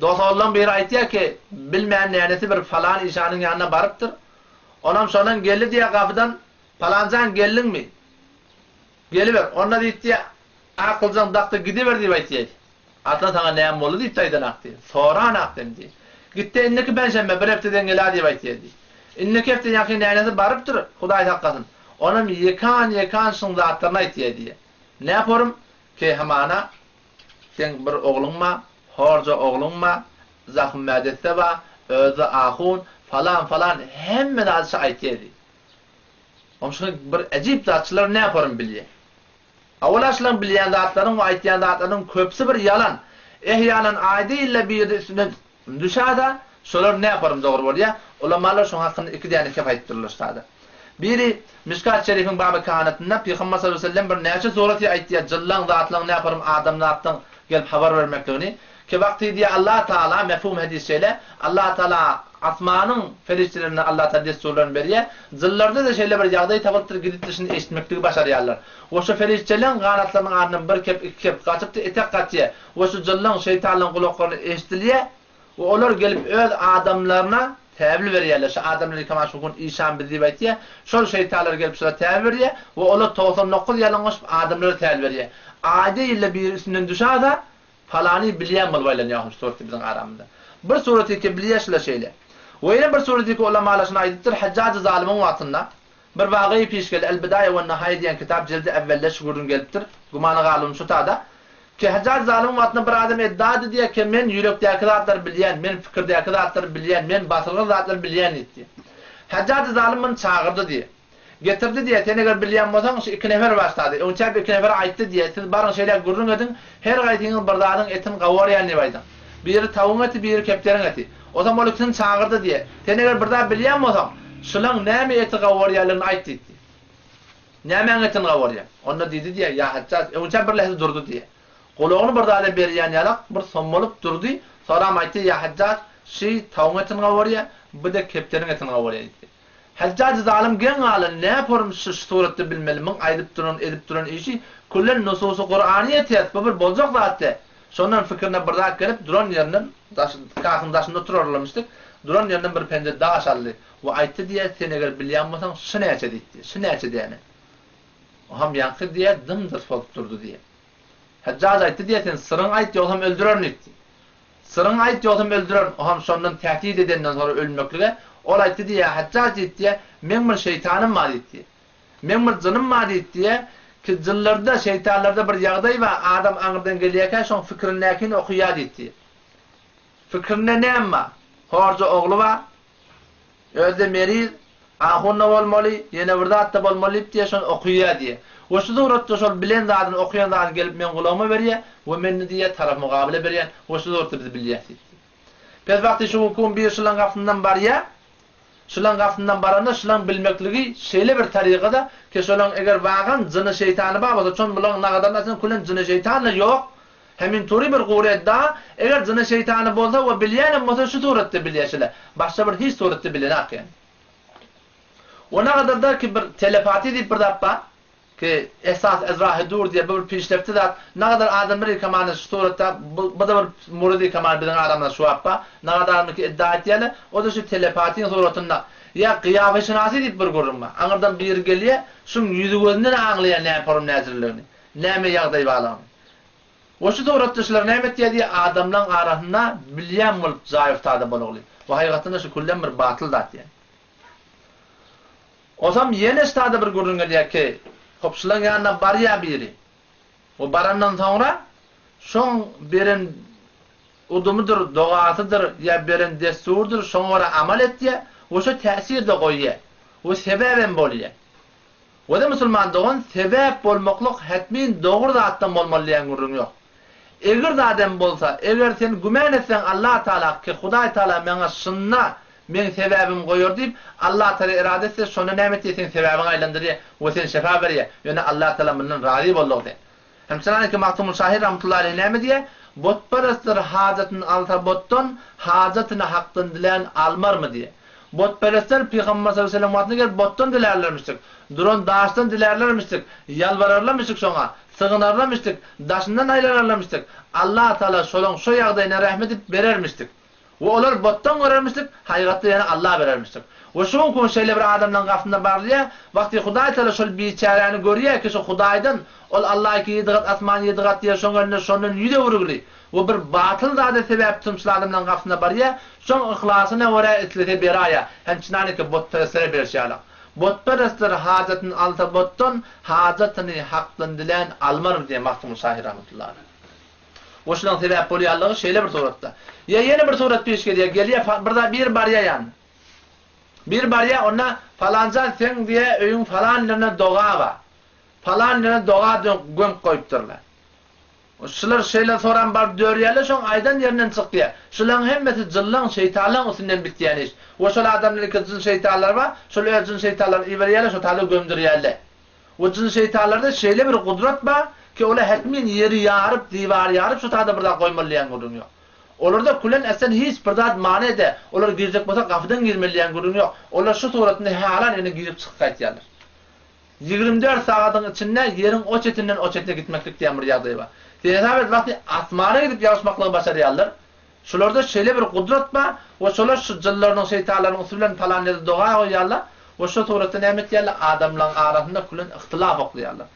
Dost-oglanlaň biri aýtýar ki, bilmän nänesi bir falan işanyň ýanyna barypdyr. Onam şondan geldi diýýär gapydan, Palanjan geldiňmi? Geliber, onda diýip diýýär, akyljaň dakda gidiber diýip aýtýar. Atlan saňa näme boldy diýip aýdanak diý. Soranak dem diý. Gitde indiki penşenbe bir hepdeden gelä diýip aýtýa diý. Indiki hepde ýaňky nänesi barypdyr, Hudaý saklasyn. Onam ýekan-ýekan şuň zatlaryny aýtýa diý. Näporum, ki hamana seň bir ogluň ba, horja ogluň ba, zahym mädesse ba, özi ahun, falan-falan hemme zady şa aýtýa diý. Oň şuny bir ejip zatçylar näporum bilýä. Awala şulaň bilýän zatlarynyň we aýtýan zatlarynyň köpüsi bir ýalan. Ehýanan aýda ýylda birde üstünden düşäda, şolar näparym dogry bolýa. Ulamalar şoň hakynda iki däne kep aýtdyrlar şada. Biri Mişkat şerifiň baby kehanetinde Pygamber sallallahu aleýhi we sellem bir näçe suraty aýtýa jynlaň zatlaň näparym adamzatdan gelip habar bermekligini. Ki wagty diýýär Allah Taala, mefhum hadis şeýle, Allah Taala asmanyň perişdelerine Allah Taala dessurlaryny berýär. Jynlarda-da şeýle bir ýagdaý tapylypdyr, gidip dişini eşitmekligi başarýarlar. We şo perişdeleň ganatlarynyň arasyndan bir kep, iki kep gaçypdy, etek gaçýar. We şu jynlaň, şeýtanlaň gulaklaryna eşidilýär. We olar gelip öz adamlaryna täbil berýärler. Şu adamlar ýeke şu gün işan biz diýip aýtýar. Şol şeýtanlar gelip şulara täbil berýär. We olar 99 ýalan goşup adamlara täbil berýär. Aýda ýylda biri üstünden düşäsa, Palany bilýän bolup aýlanýar şu suratda biziň aramyzda. Bir suraty ki bilýär şular şeýle. We ýene bir suraty ki ulamalar şuny aýdypdyr, Hajjajy zalymyň wagtynda bir wagyýy piş geldi, El-Bidaýa we-Nihaýa diýen kitap jildi ewwelde şu gürrüň gelipdir. Gümana galybym şu tada. Ki Hajjaj zalymyň wagtynda bir adam eddady diýýär ki men ýürekdäki zatlary bilýän, men pikirdäki zatlary bilýän, men basyrgyn zatlary bilýän diýipdi. Hajjajy zalym muny çagyrdy diýýär. Getirdi diýýär, sen eger bilýän bolsaň, şu iki nefer başlady. Öňçä bir iki nefer aýtdy diýýär, siz baryň şeýläk gürrüň ediň, her gaýsyňyz bir zadyň etini gawarýan diýip aýdyň. Biri tawugyň eti, biri kepderiň eti. Onsoň ol ikisini çagyrdy diýýär. Sen eger bir zat bilýän bolsaň, şulaň näme eti gawarýanlygyny aýt diýdi. Nämäň etini gawarýaň? Onda diýdi diýýär, ýa Hajjaj, öňçä bir lähze durdy diýýär. Gulagyny bir zada berýän ýalak, bir sommalyp durdy, soram aýtdy, ýa Hajjaj, şy tawugyň etini gawarýar, bu-da kepderiň etini gawarýar diýdi. Hajjaj zalym geň galan, näporum şu suratda bilmeli, myň aýdyp duran, edip duran işi küllen nususy Kuranyýa ters, bu bir boljak zat däl. Şondan pikirine bir zat gelip, duran ýerinden, daş, kasyň daşynda oturarlarmyşdyk, duran ýerinden bir penje daş aldy we aýtdy diýýär, sen eger bilýän bolsaň, şu näçe diýdi, şu näçe däne? Oham ýaňky diýýär, dym-dyrs bolup durdy diýýär. Hajjaj aýtdy diýýär, sen syryňy aýt, ýogsam öldürerin diýdi. Syryňy aýt, ýogsam öldürerin. Oham şondan tähdit edenden soňra ölmeklige, ol aýtdy diýýär, Hajjaj diýdi diýýär, meň bir şeýtanym bar diýdi diýýär. Meň bir jynym bar diýdi diýýär, ki jynlarda, şeýtanlarda bir ýagdaý bar, adam aňyrdan gelýärkä şoň fikirindäkini okaýar diýdi diýýär. Fikirinde näme bar? Horja ogly bar, Özi-de meriz, ahun-da bolmaly, ýene bir zat-da bolmaly diýip diýýär, şony okaýar diýýär. We şu suratda şol bilen zadyny, okaýan zadyny gelip meň gulagyma berýär we men-de diýýär, tarap-mugabyla berýän we şu suratda biz bilýäs diýip. Pes wagty şu günki biri şulaň gapysyndan barýar, şulaň gapysyndan baranda şulaň bilmekligi şeýle bir tarykada ki şolaň eger wagan jyny-şeýtany bar bolsa, çon bulaň nagadan açan külen jyny-şeýtan-da ýok, Hemin tury bir gury edda, eger jyny şeýtany bolsa we bilýänem bolsa şu suratda bilýä şile. Başga bir hiç suratda bilenak ýani. We nagadarda ki bir telepati diýip bir zat bar, ki esas ez rahy dur diýe bu bir pişrefti zat, nagadar adam bir kamany şu suratda bu da bir muridi kamany biziň aramyzda şu wagt bar, nagadar adam ki iddia etýärler, o da şu telepatiň suratynda. Ýa gyýafeşinasy diýip bir gürrüň bar. Aňyrdan biri gelýä, şuň ýüzi gözünden aňlaýar näme porum näjirligini, näme ýagdaý barlygyny. We şu suratda şular näme etýär diýýär, adamlaň arasynda bilýän bolup jaý ortada bolugly. Bu haýygatynda şu külden bir batyl zat diýýär. Osam ýene ştada bir gürrüň gelýär ki, hop şulaň ýanyna barýar biri. We barandan soňra şoň beren udumydyr, dogasydyr ýa beren dessurydyr şoňa görä amal etýär we şo täsir-de goýýar we sebäbem bolýar. We-de musulman dogan sebäp bolmaklyk hetmin dogry zatdan bolmaly diýen gürrüň ýok. Eger zat hem bolsa, eger sen gümän etseň Allah Taala ki Hudaý Taala maňa şunda meň sebäbimi goýar diýip, Allah Taala erada etse şonda näme etýär seň sebäbiňi aýlandyrýar we sen şefa berýär. Ýöne Allah Taala mundan razy boldugy sen. Hemçenanki Magtymguly şahyr rahmetullahi aleýh näme diýýär? Butperestler hajatyny alsa butdan, hajatyny Hakdan dilän almarmy diýýär. Butperestler Pygamber sallallahu aleýhi we sellem wagtynda gelip butdan dilärlermişdik. Duran daşdan dilärlermişdik. Ýalbararlarmyşdyk şoňa. Sygynarlarmyşdyk. Daşyndan aýlanarlarmyşdyk. Allah Tagala şolaň şo ýagdaýyna rehmet edip berermişdik. We olar butdan görermişdik, haýygatda ýene Alla berermişdik. We şu günki gün şeýle bir adamlaň gapysynda barylýar, wagty Hudaý Tagala şol biçäräni görýär ki şu Hudaýdan, ol Alla ki ýedi gat asman ýedi gat ýer şoň elinde şondan ýüz öwrügli we bir batyl zada sebäp tutumçyly adamlaň gapysynda barýar, şoň yhlasyna görä islese beraýar, hem çynanyki butperestlere berişi ýaly. Butperestler hajatyny alsa butdan, hajatyny Hakdan dilän almarmy diýen Magtymguly şahyr rahmetullahi aleyh. Goşulaň sebäp bolýanlygy şeýle bir suratda. Ýa ýene bir surat peş gelýär, gelýär bir zat biri barýar ýanyna. Biri barýar, onda falanjan seň diýýär öýüň falan ýerinde doga bar. Falan ýerine doga gömüp goýupdyrlar. Şular şeýle soran baryp dörýärler, şoň aýdan ýerinden çykýar. Şulaň hemmesi jynlaň, şeýtanlaň üstünden bitýän iş. We şol adamlar iki jyn şeýtanlar bar, şol öz jyn şeýtanlaryny iberýärler, şo taýda gömdürýärler. We jyn-şeýtanlarda şeýle bir gudrat bar, ki olar hetmin ýeri ýaryp, diwary ýaryp şu taýda bir zat goýmaly diýen gürrüň ýok. Olarda külen etsen hiç bir zat many ede, olar girjek bolsa gapydan girmeli diýen gürrüň ýok. Olar şu suratynda halan ýerine girip çykyp gaýtýarlar. 24 sagadyň içinde ýeriň o çetinden o çetine gitmeklik diýen bir ýagdaý bar. Sen hesap et wagty asmana gidip ýagyşmaklygy başarýarlar. Şularda şeýle bir gudrat bar we şolar şu jynlarynyň şeýtanlarynyň üsti bilen palan ýerde doga goýýarlar we şo suratda näme etýärler adamlaryň arasynda külen yhtylaf oklaýarlar.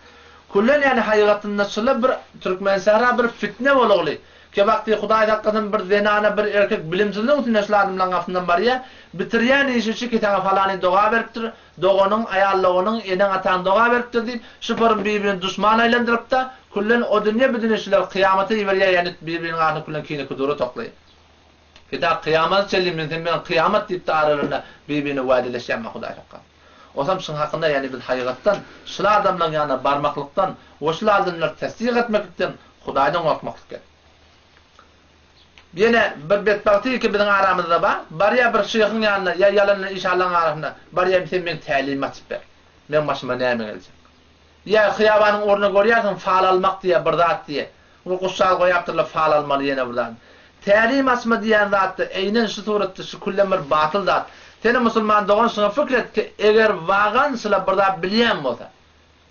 Külen ýagny haýygatynda şula bir Türkmensähra bir fitne bolugly ke wagty Hudaý saklasyn bir zenana bir erkek bilimsizligiň üstünde şul adamlaryň gapysyndan barýar bitirýän işi şu ki saňa falany doga beripdir Doganyň, aýal doganyň, eneň-ataň doga beripdir diýip, şu form bir-birini duşman aýlandyrypda, küllen o dünýe bu dünýe şular kyýamata iberýär ýäni bir-biriniň arasynda küllen kine-kudura toklaýar. Ki ta kyýamata çenli men sen bilen kyýamat diýipdi aralarynda bir-birine wädeleşýärmi Hudaý saklasyn. Osam şuň hakynda ýäni biz haýygatdan şul adamlaň ýanyna barmaklykdan we şul adamlary tesdik etmeklikden Hudaýdan gorkmaklyk gerek. Ýene bir betbagty ki biziň aramyzda bar, barýar bir şyhyň ýanyna ýa ýalandan işanlaryň arasyna barýar sen meň tälimimi açyp ber. Meň başyma näme geljek. Ýa hyýabanyň ugruna görýärsiň fal almak diýýär bir zat diýýär. Bir guşjagaz goýapdyrlar fal almaly ýene bir zat. Tälim açma diýýän zatda eýnen şu suratda şu küllen bir batyl zat. Senem musulman dogan şuňa pikir et ki eger wagan şula bir zat bilýän bolsa.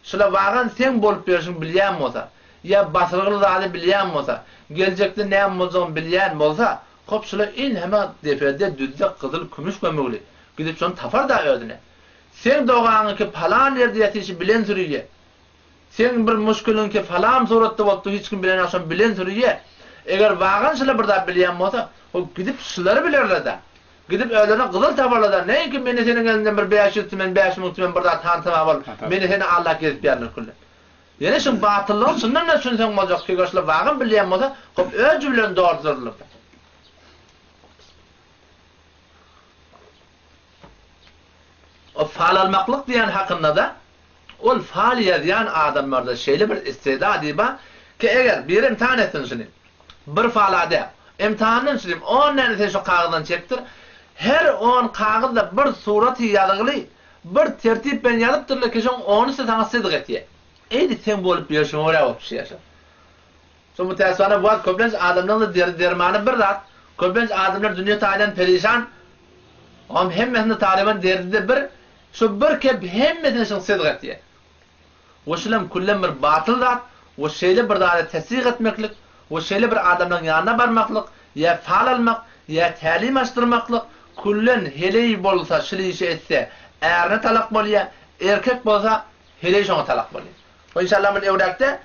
Şula wagan seň bolup ýörşüňi bilýän bolsa, ýa basyrgyly zady bilýän bolsa, geljekde näme boljagyny bilýän bolsa, hop şula inheme depede düzde gyzyl kümüş gömügli, gidip şony tapar-da özüne. Seň dogaňyňky palan ýerde ýatyşy bilen sürüje. Seň bir muşkiliňki falan suratda bolupdyr hiç kim bilenok şony bilen sürüje. Eger wagan şula bir zat bilýän bolsa, hop gidip şulary bilerler-da. Gidip özlerine gyzyl taparlar-da, näinki meni seniň eliňden bir 500 tümen, 5000 tümen bir zat hantama bolup, meni seni aldap gezip ýörler külle. Ýene şuň batyllygyny şundan-da düşünseň boljak, eger şular wagam bilýän bolsa, hop öz jübülerini doldurarlar-da. O fal almaklyk diýen hakynda-da, ol fal ýazýan adamlarda şeýle bir istedady bar, ki eger biri imtihan etsin şuny, bir fala däl, imtihandan şuny on däne sen şu kagyzdan çekdir, her on kagyzda bir suraty ýazgyly, bir tertip bilen ýazypdyrlar ki şoň onusy saňa sydk etýär. Eýdi seň bolup ýörşüňe görä bolup düşýär şol. Şo mütäessifana bu wagt köplenç adamlaryň-da derdi dermany bir zat, köplenç adamlar dünýe taýdan perişan, oňam hemmesinde taryban derdi-de bir, şo bir kep hemmesine şuň sydk etýär. We şulam küllem bir batyl zat, we şeýle bir zady tesdik etmeklik, we şeýle bir adamlaryň ýanyna barmaklyk, ýa fal almak, ýa tälim açdyrmaklyk, küllen heleý bolsa şul işi etse ärine talak bolýar, erkek bolsa heleý şoňa talak bolýar. We inşallah muny öwräkde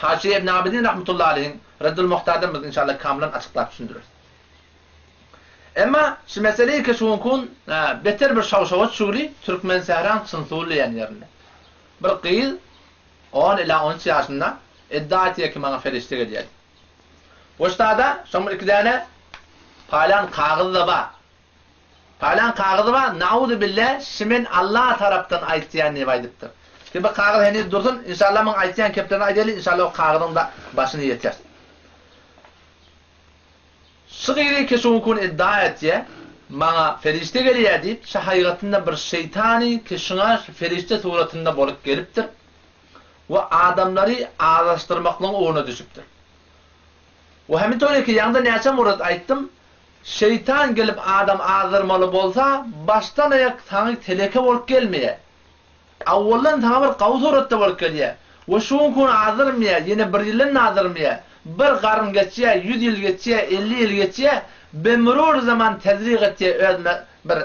Haşiýe ibn Abidin rahmetullahi aleýhiň Reddul Muhtardan biz inşallah kamylan açyklap düşündireris. Emma şu mesele ki şu gün beter bir şaw-şawa çüwli Türkmensähraň Çynsuwly diýen ýerinde. Bir gyz on ila on üç ýaşynda iddia etýär ki maňa perişde gelýär diýip. Poçtada şoň bir iki däne paýlan kagyz-da bar. Paýlan kagyzy bar, nauzubilla, şi men Allah tarapdan aýtýan diýip aýdypdyr. Ki bu kagyz heniz dursun, inşallah muň aýtýan keplerini aýdaýly, inşallah o kagyzyň-da başyny ýeter. Şu gyzy ki şu gün iddia etýä, maňa perişde gelýä diýip, şu haýgatynda bir şeýtany ki şuňa perişde suratynda bolup gelipdir we adamlary azaşdyrmaklygyň ugruna düşüpdir. We hem toýa ki ýaňda näçe murat aýtdym, şeýtan gelip adam azdyrmaly bolsa, başdan aýak saňa teleke bolup gelmeýä. Awwaldan saňa bir gawy suratda bolup gelýä. We şu günki gün azdyrmaýa, ýene bir ýyldan azdyrmaýa. Bir garyn geçýä, ýüz ýyl geçýä, 50 ýyl geçýä, bemurur zaman tezrik etýä öz bir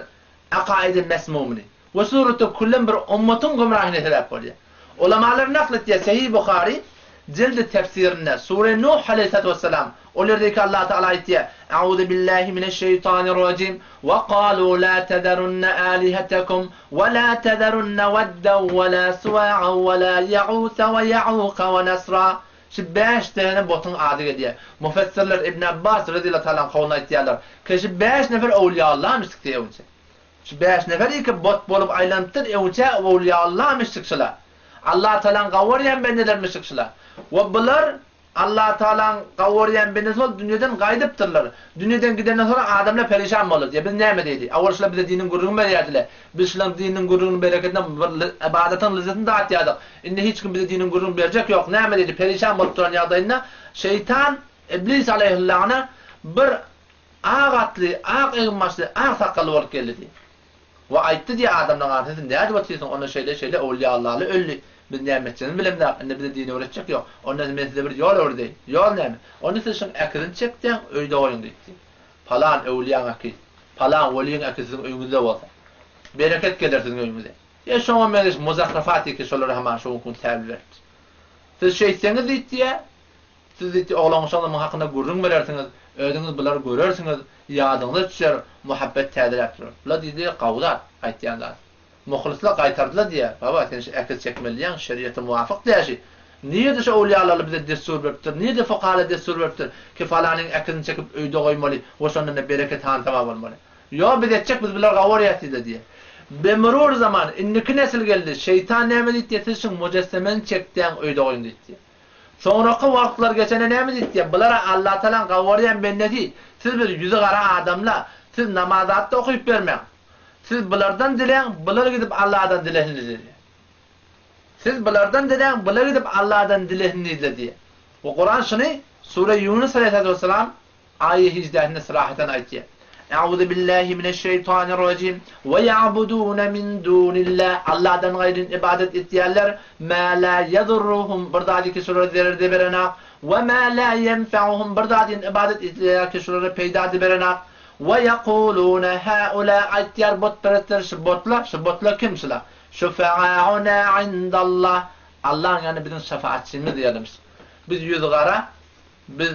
akaidi mesmumyny. We suratda küllen bir ummatyň gümrahyna sebäp bolýar. Ulamalar nakl etýär, Sahih Buhary, jildi tefsirinde, Sure Nuh aleýhissalatu wessalam, ol ýerdeki Allah Tagala aýtýar, Auzu billahi mineşşeýtanirrajim, We kalu la tezerunne alihetekum, we la tezerunne wedden we la suwa'an we la ýa'use we ýa'uka we nasra. Şu bäş däne botuň ady gelýär. Mufessirler Ibn Abbas rezyallahu taalaň kowluny aýtýarlar, ki şu bäş nefer owliýallammyşdyk diýewinçe. Şu bäş nefer iki bot bolup aýlanypdyr, öňçä owliýallammyşdyk şular. Allatagalaň gawarýan bendelermişik şular. We bular Allatagalaň gawarýan bendesi bolup dünýeden gaýdypdyrlar. Dünýeden gidenden soňra adamlar perişan boldy. Diýýär, biz näme diýdi? Awal şular bize diniň gürrüňini berýärdiler. Biz şularyň dininiň gürrüňiniň bereketine bir ybadatyň lezzetini datýardyk. Indi hiç kim bize diniň gürrüňini berjek ýok. Näme diýdi? Perişan bolup duran ýagdaýynda şeýtan, Iblis aleýhillagna bir Ak atly, ak eginbaşly, ak sakgally bolup geldi diýip. We aýtdy diýip adamlaryň arasynda siz nädip otyrsyňyz, onda şeýle şeýle Öwlüýa Allaly öldi. Biz näme etjegimizi bilemzok, indi bize din öwretjek ýok. Onda men size bir ýol öwredeýin. Ýol näme? Onda siz şuň äkizini çekdäň, öýde goýuň diýipdi. Palan öwlüýaň äkiz, palan weliň äkizi siziň öýüňizde bolsa, bereket geler siziň öýüňize. Ýa şoňa meňzeş muzahrafat ýeke şolara hamana şo günki gün täwil beripdi. Siz şeýtseňiz diýipdi ýa, Siz diýdi, oglanşaňyz muň hakynda gürrüň berersiňiz, özüňiz bulary görersiňiz, ýadyňyza düşer, muhabbet täzeläp durar. Bular diýdi, gawy zat, aýtýan zat. Muhlyslar gaýtardylar diýýär, Baba, sen şu äkiz çekmeli diýýäň, şeriýete muwafyk däl şi. Nirede şu öwlüýalarly bize dessur beripdir, nirede fukahalar dessur beripdir ki, falanyň äkizini çekip öýde goýmaly we şondan-da bereket hantama bolmaly. Ýok, biz etjek, biz bulary gawy görýäs diýdiler diýýär. Bemurur zaman, indiki nesil geldi, şeýtan näme diýdi diýýär, siz şuň mujessemeni çekdäň, öýde goýuň diýdi diýýär. Soňraky wagtlar geçende näme diýipdir? Bular-a Allatagalaň gawarýan bendesi, siz bir ýüzi gara adamla, siz namazat-da okyp bermäň. Siz bulardan diläň, bular gidip Alladan dilesin diýdi. Siz bulardan diläň, bular gidip Alladan dilesin diýdiler diýýär. We Kuran şuny Sure Ýunus aleýhissalatu wessalam Aýa hijdäsinde syrahatan aýtýar. Euzu billahi mineşşeýtanirrajim. We ýa'budune min dunillah. Allahdan gaýryn ybadat etýärler. Ma la ýedurruhum bir zady ki şulara zerer de berenak. We ma la ýenfeuhum bir zadyn ybadat etýärler ki şulara peýda de berenak. We ýekulune haula aýtýar butperestler şu botlar, şu botlar kim şular? Şufaauna indallah. Allahyň ýanynda biziň şefaatçymyz diýerlermiş. Biz ýüzi gara, biz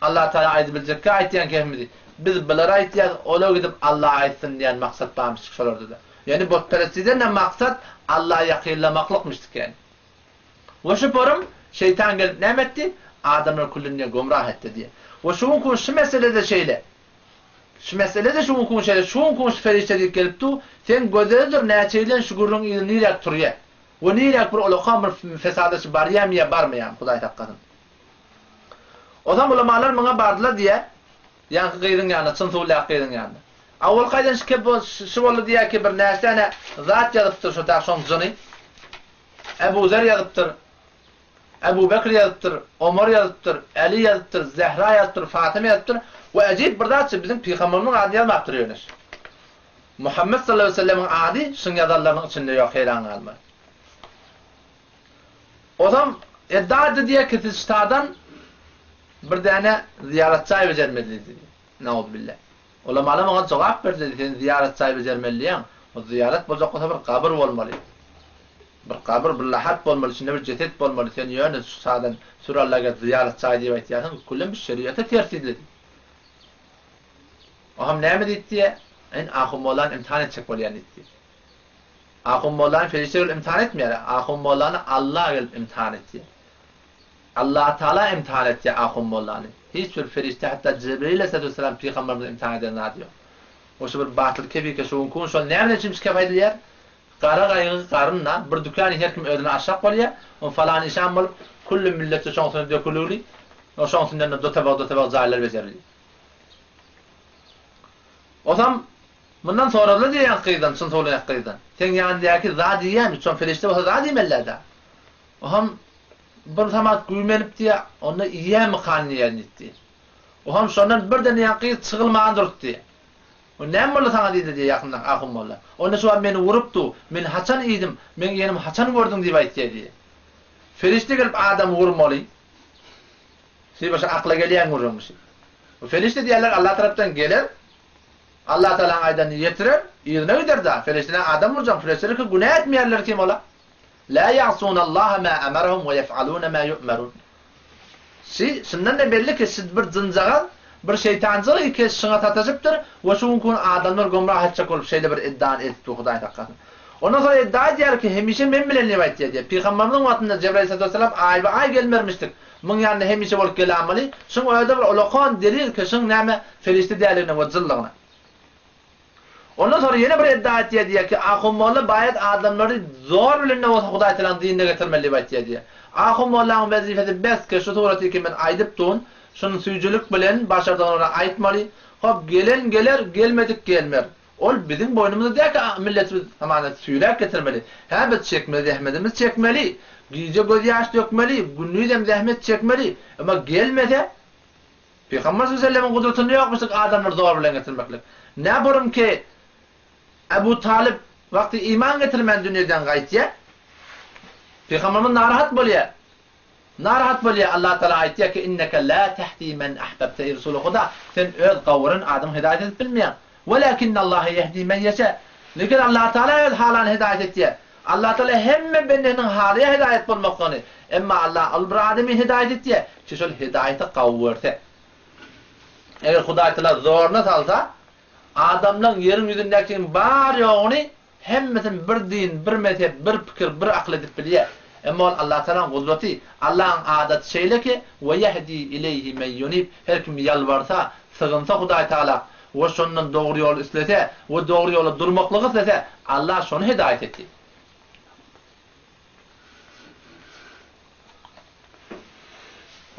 Allah Tagala aýdybiljekkä aýtýan kehimizi biz bulara aýtýas, olar gidip Allaha aýtsyn diýen maksat barmyşdyk şolarda-da. Ýagny butperestiden-de maksat Allaha ýakynlamaklykmyşdyk ýagny. We şu porum şeýtan gelip näme etdi? Adamlary külünje gümrah etdi diýýär. We şu günki gün şu mesele-de şeýle. Şu mesele-de şu günki gün şeýle. Şu günki gün şu perişde diýip gelip dur, sen gözeldir näçe ýyldan şu gürrüň yzy niräk turýar? We niräk bir ulakan bir fesada şu barýarmy ýa barmaýarmy Hudaý saklasyn. Onsoň ulamalar muňa bardylar diýýär. Ýaňky gyzyň ýanyna, çyn suwlyrak gyzyň ýanyna. Awalky aýdan şu kep şu boldy diýýär ki, bir näçe däne zat ýazypdyr şo tak şoň jyny. Ebu Zer ýazypdyr. Ebu Bekr ýazypdyr, Omar ýazypdyr, Äli ýazypdyr, Zehra ýazypdyr, Fatyma ýazypdyr. We äjip bir zatçy biziň pygamberimiziň adyny ýazmapdyr ýöne. Muhammet sallallahu aleyhi ve sellemiň ady şuň ýazanlarynyň içinde ýok heýran galma. Ozam edda diýýär ki siz ştadan bir däne zyýarat jaý bejermeli diýdi. Nauzubilla. Ulamalar muňa jogap berdi, sen zyýarat jaý bejermeli diýýäň. O zyýarat boljak bolsa bir gabyr bolmaly. Bir gabyr, bir lahat bolmaly, içinde bir jeset bolmaly. Sen ýöne ştadan sür Alla gel zyýarat jaý diýip aýtýarsyň, külem şeriýata ters diýdi. Oham näme diýdi diýýär? Men ahun mollany imtihan etjek bolýan diýdi diýýär. Ahun mollany perişde gelip imtihan etmeýär. Ahun mollany Allah gelip imtihan etýär. Allah Taala imtihan etýär ahun mollany. Hiç bir perişde hatda Jibril aleyhissalatu pygamberimizi imtihan eden zady ýok. O şu bir batyl kepike şu günki gün şol näme üçin kep aýdylýar? Gara gaýgy garynda bir dükany her kim özüne açjak bolýar. O falan işan bolup külli milletçe şoň üstüne dökülügli. O şoň üstünden dotebag dotebag jaýlar bejerilýär. Osam mundan soradylar diýýän gyzdan, çyn sowlan gyzdan. Seň ýanyndaky zat diýýämi? Çon perişde bolsa zat diýmeliler-dä. Oham bir samat güýmenip diýýär, onda iýýämi kan diýýär diýdi. Oham şondan birden diýýän gyz çygylman durdy diýýär. O näme boldy saňa diýdi diýýär ýakyndaky ahun molla. Onda şu wagt meni urupdy, men haçan iýdim, meň iýenimi haçan gördüň diýip aýtýar diýýär. Perişde gelip adamy urmaly. Şeý başa akla gelýän gürrüňmiş. Bu perişde diýýärler Allah tarapdan geler, Allah Tagalaň aýdanyny ýetirer, yzyna gider da. Perişdeler adam urjak, perişdeler ki günä etmeýärler kim ola? La ya'sunallaha ma amarahum we yef'aluna ma yu'marun. Şi, şundan-da belli ki, şi bir jynjagaz, bir şeýtanjyk ki şyňa sataşypdyr we şu günki gün adamlar gomrah etjek bolup şeýle bir iddiany edipdir Hudaý saklasyn. Ondan soň iddia edýär ki, hemişe men bilen diýip aýtýar diýýär. Pygamberimiziň wagtynda Jebraýyl aleyhissalatu aýba-aý gelmermişdik. Muň ýanynda hemişe bolup gelamyly. Şuň özi bir ulakan delil ki, şuň näme perişde däldigine we jynlygyna. Ondan soňra ýene bir iddia etýär diýýär ki, Ahun molla baýat adamlary zor bilen-de bolsa Hudaý Tagalaň dinine getirmeli diýip aýtýar diýýär. Ahun mollaň wezipesi bes ki, şu suraty ki men aýdyp dun, şuny süýjülik bilen başardygyna görä aýtmaly. Hop, gelen geler, gelmedik gelmer. Ol biziň boýnumyzda däl ki, milletimiz hamana süýräp getirmeli. Hä biz çekmeli zähmetimizi çekmeli, gije gözýaş dökmeli, gündizem zähmet çekmeli. Emma gelmese, Pygamber sallallahu aleyhi ve sellemiň gudratynda ýokmuşdyk adamlary zor bilen getirmeklik. Ne burun ki Ebu Talyp wagty iman getirmän dünýeden gaýtýar. Pygamberimiz narahat bolýar. Narahat bolýar. Allah Taala aýtýar ki inneke la tehdi men ahbabte ey Resuly Huda sen öz gawuran adamyňy hidaýat edip bilmeýäň. Welakinnallaha yehdi men ýeşe. Lekin Allah Taala öz halany hidaýat etýär. Allah Taala hemme bendesiniň halyýa hidaýat bolmaklygyny, emma Allah ol bir adamy hidaýat etýär, ki şol hidaýaty gawy görse. Eger Hudaý Taala zoruna salsa, adamlaň ýeriň ýüzündäkiniň bar-ýoguny hemmesini bir din, bir mezhep, bir pikir, bir akyl edip bilýär. Emma ol Allah Taalaň gudraty, Allahyň adaty şeýle ki, we ýehdi ileýhi men ýunib, her kim ýalbarsa, sygynsa Hudaý Taala, we şondan dogry ýol islese we dogry ýola durmaklygy islese, Allah şony hidaýat etdi.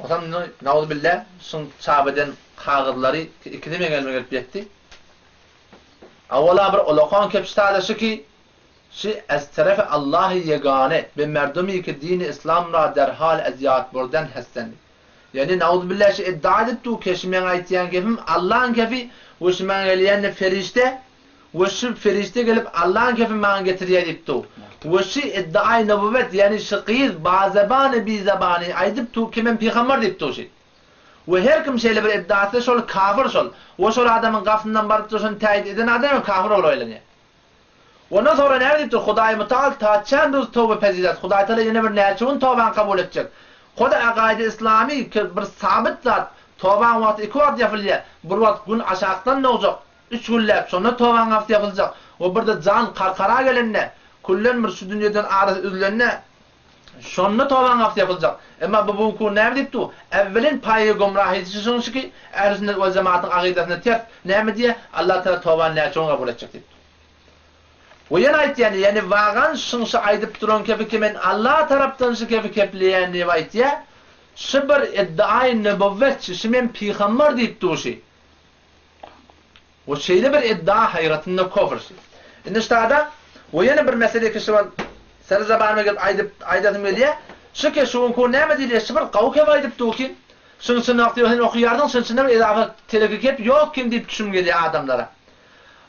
Onsoň indi, nauzubilla, şuň çap eden kagyzlary ikisi meň elime gelip ýetdi. Awwala bir ulakan kepşi şu ki, şi ez terefi Allahy ýegane be merdumi ki dini islam ra derhal ez ýat burden hestendi. Ýagny nauzubilla şu iddia edip dur ki şu meň aýtýan gepim Allaň kefi we şu maňa gelýän-de perişde we şu perişde gelip Allaň kepini maňa getirýär diýip dur. We şu iddiaý nubuvvet ýagny şu gyz bazebany bizebany aýdyp dur ki men pygamber diýip dur şu. We her kim şeýle bir iddia etse şol kafir şol. We şol adamyň gapysyndan baryp dur şony täýit eden adam hem kafir bolup aýlanýar. Ondan soňra näme diýipdir? Hudaýy Mutal ta çend ruz toba pezilet. Hudaý Taala ýene bir näçe gün tobany kabul etjek. Huda akaýdy islamy ki bir sabyt zat. Tobaň wagty iki wagt ýapylýar. Bir wagt gün aşakdan dogjak, üç günläp, şonda tobaň wagty ýapyljak. We birde jan karkara gelende, külden bir şu dünýeden arasy üzlende, Şonda tobaň gapysy ýapyljak. Emma bu bu gün näme diýip dur? Äwwelin paýy gomrahyçy şuňşy ki, ähli sünnet we jematyň agydasyna ters. Näme diýýär? Allah Tagala tobany näçe gün kabul etjek diýip dur. We ýene aýtýan, ýagny wagan şuňşy aýdyp duran kepi ki men Allah tarapdan şu kepi kepleýän diýip aýtýar. Şu bir iddiaýy nübüwwetçi, şu men pygamber diýip dur şy. We şeýle bir iddia haýratynda kofr şi. Indi ştada we ýene bir mesele ki şuwagt seri zabanyma gelip aýdyp aýdasym gelýä. Şu ki şu günki näme diýilýä şu bir gawy kep aýdyp dur ki şuň çyn wagty sen okyýardyň şuň içinde bir edafa teleki kep ýok kim diýip düşüm gelýä adamlara.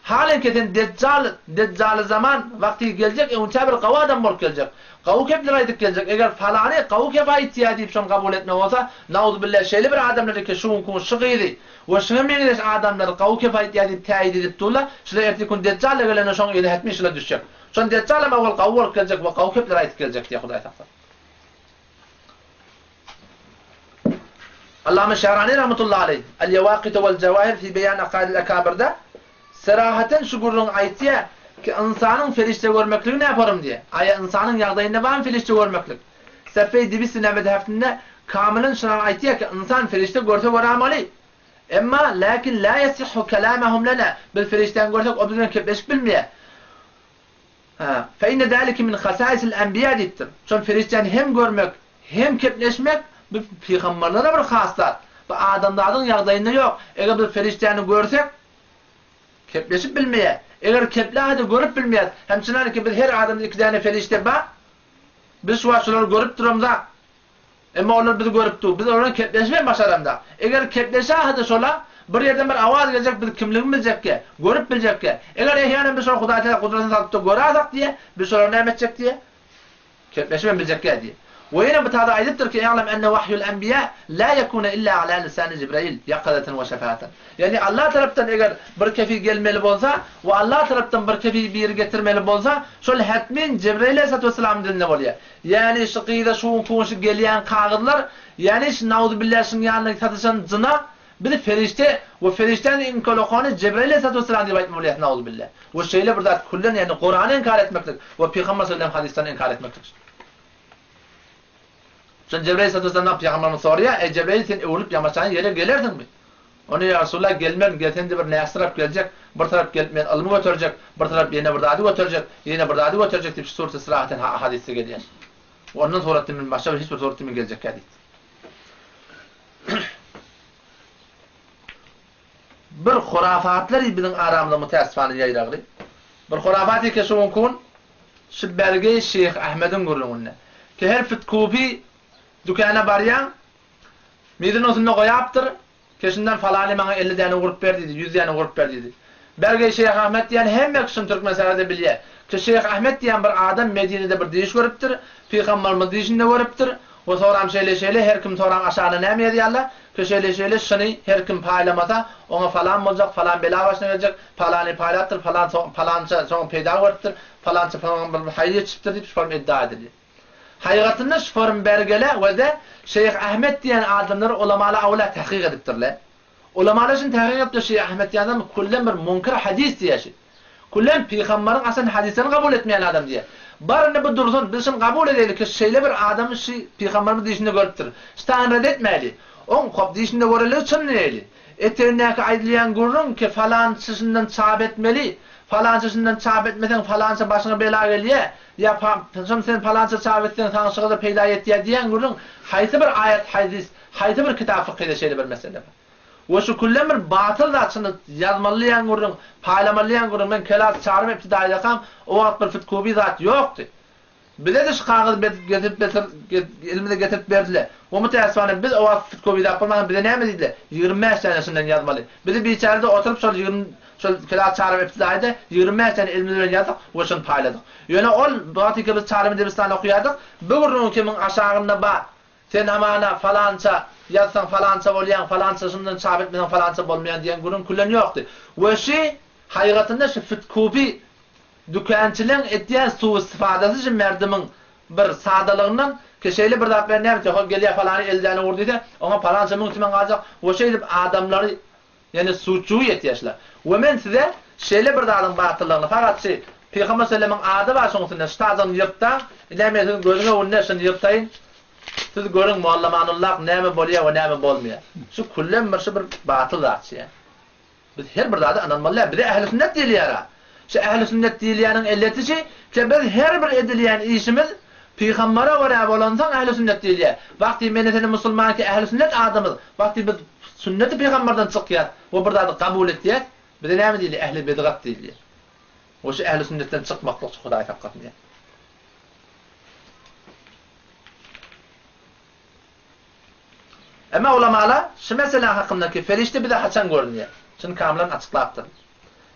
Halyňki sen Dejjal, Dejjaly zaman, wagty geljek, öňçä bir gawy adam bolup geljek. Gawy kepler aýdyp geljek. Eger falany gawy kep aýtýa diýip şony kabul etme bolsa, nauzubilla şeýle bir adamlar ki şu günki gün şu gyzy we şuňa meňzeş adamlary gawy kep aýtýa diýip täýit edip durlar, şular ertir gün Dejjal-a gelende şoň yzyna hetmi şular düşjek. Şon Dejjal hem owal gawy bolup geljek we gawy kepler aýdyp geljek diýýär Hudaý saklasyn. Allama Şehrani rahmetullahi aleýh El-Ýewakitu wel-Jewahir fi beýan akaidil ekabirde serahaten şu gürrüňi aýtýar ki, ynsanyň ferişde görmekligi näporym diýýär. Aýa ynsanyň ýagdaýynda barmy ferişde görmeklik? Sefeý dibisi newedi heftinde kamylan şuny aýtýar ki, ynsan ferişde görse göramaly. Emma läkin la ýesihhu kelamahum lena, biz ferişdäni görsek o biz bilen kepleşip bilmeýär. Ha, fe inne zalike min hasaisil enbiýa diýipdir. Şol ferişdäni hem görmek, hem kepleşmek bu pygamberlere bir has zat. Bu adamzadyň ýagdaýynda ýok. Eger biz ferişdäni görsek, kepleşip bilmeýär. Eger keplähede görüp bilmeýäs. Hem çynanki biz her adamda iki däne ferişde bar. Biz şu wagt şolary görüp duramzak. Emma olar bizi görüp dur. Biz olar bilen kepleşibem başaramzak. Eger kepleşähede şola, bir ýerden bir awaz geljek, biz kimligini biljekge, görüp biljekge. Eger ehýanen biz şolar Hudaý Tagala gudratyny salypda göräsak diýe, biz şolary näme etjek diýe? Kepleşibem biljekge diýe. We ýene bu tada aýdypdyr ki, I'lem enne wahyul enbiýa la ýekune illa ala lisani Jibrail ýakazatan we şefaatan. Ýagny Allah tarapdan eger bir kefil gelmeli bolsa we Allah tarapdan bir kefil biri getirmeli bolsa, şol hetmin Jibrail aleyhissalatu vesselamyň dilinde bolýar. Ýäni şu gyza şu gün şu gelýän kagyzlar, ýäni şu nauzubilla şuň ýanynda satyşan jyna biz perişde we perişdäni iň kolokony Jebrail aleyhissalatu vesselam diýip aýtmaly bolýas nauzubilla. We şeýle bir zat küllen ýagny Kurany inkar etmeklik we Pygamber sallallahu hadyslaryny inkar etmeklik. Şonda Jebrail aleyhissalatu vesselamdan Pygamberimiz soraýar, Eý Jebrail sen öwrülip ýamaşan ýere gelersiňmi? Onda ýa Resulallah gelmerin, gelsem-de bir näçe tarap geljek, bir tarap gelip men ylmy göterjek, bir tarap ýene bir zady göterjek, ýene bir zady göterjek diýip şu suratda syrahaten hadysda gelýär. Ondan suratda men başga bir hiç bir suratda men geljekkä diýdi. Bir hurafatlar biziň aramyzda mütäessifane ýaýragly. Bir hurafat eke şu gün şu Bergeý Şeýh Ahmediň gürrüňinde. Ki her fitkupi dükana barýaň, Miziniň üstünde goýapdyr, Keşinden falany maňa 50 däne gurup ber diýdi, ýüz däne gurup ber diýdi. Bergeý Şeýh Ahmet diýen hemme kişini Türkmensährada bilýär. Ki Şeýh Ahmet diýen bir adam Medinede bir düýş görüpdir, Pygamberimiz düýşünde görüpdir. We soram şeýle-şeýle, her kim soraň aşagyna näme ýazýarlar? Ki şeýle-şeýle, şuny her kim paýlamasa, oňa falan boljak, falan bela başyna geljek, palany paýlapdyr, falan palança soň peýda görüpdir, palança pygamberimiz haýyr ýetişipdir diýip şu form iddia edilýär. Haýygatynda şu form bergele we-de Şeýh Ahmet diýen adamlar ulamalar awla tahkyk edipdirler. Ulamalar şuny tahkyk edipdir, Şeýh Ahmet diýen adam küllen bir munkir hadys diýýär şu. Küllen pygambaryň asan hadyslerini kabul etmeýän adam diýýär. Bar indi bu dursun, biz şuny kabul edeýli ki şeýle bir adamy şu pygambarymyz düýşünde görüpdir. Ştany ret etmäýli. Oň hop düýşünde göreligi çyn diýeýli. Etegindäki aýdylýan gürrüň ki falançy şundan çap etmeli, falançy şundan çap etmeseň falança başyňa bela gelýär, ýa şony sen falança çap etseň saňa şu gadar peýda ýetýär diýen gürrüň haýsy bir aýat hadys, haýsy bir kitap fykyda şeýle bir mesele bar. We şu küllen bir batyl zat şuny ýazmaly diýen gürrüň, paýlamaly diýen gürrüň men kelas çarym ibtidaýdakam o wagt bir fitkubi zat ýokdy. Bize-de şu kagyzy getirip elimize getirip berdiler. We mütäessifane biz o wagt fitkubi zat bolmansoň bize näme diýdiler? 25 däne şundan ýazmaly. Bizi biçärede oturyp şol 20 şol kelas çarym ibtidaýda 25 däne elimiz bilen ýazdyk we şony paýladyk. Ýöne ol wagtyky biz çarym debistanda okaýardyk. Bu gürrüňiň kimiň aşagynda bar? Sen hamana falança ýazsaň falança bolýaň, falança şundan çap etmeseň falança bolmaýaň diýen gürrüň külen ýokdy. We şi haýgatynda şi fitkubi dükänçileň etýän suwystifadasy şi merdimiň bir sadalygyndan ki şeýle bir zat bilen näme hol gelýär falany eldäne ur diýse oňa palança müň tümen galjak we şeýdip adamlary Ýöne suçugy ýetýär şular. We men size şeýle bir zadyň batyllygyny fakat şy Pygamber sellemiň ady bar şoň üstünde şu tazyny ýyrtsaň ine men siziň gözüň öňünde şuny ýyrtaýyn siz görüň Mollamanullah näme bolýar we näme bolmaýar. Şu küllem bir şu bir batyl zat şy. Biz her bir zada ynanmaly däl. Bize ähli sünnet diýilýär-a. Şu ähli sünnet diýilýäniň elleti şi ki biz her bir edilýän işimiz Pygambere görä bolansoň ähli sünnet diýilýär. Wagty meni seni musulman ki ähli sünnet adamyz, wagty biz sünneti pygamberden çykýas we bir zady kabul etýäs, bize näme diýilýär? Ähli bidgat diýilýär. We şu ähli sünnetden çykmaklyk şu Hudaý saklasyn diýýär. Emma ulamalar şu mesele hakyndaky ferişde bize haçan görünýär? Şuny kamylan açyklapdyr.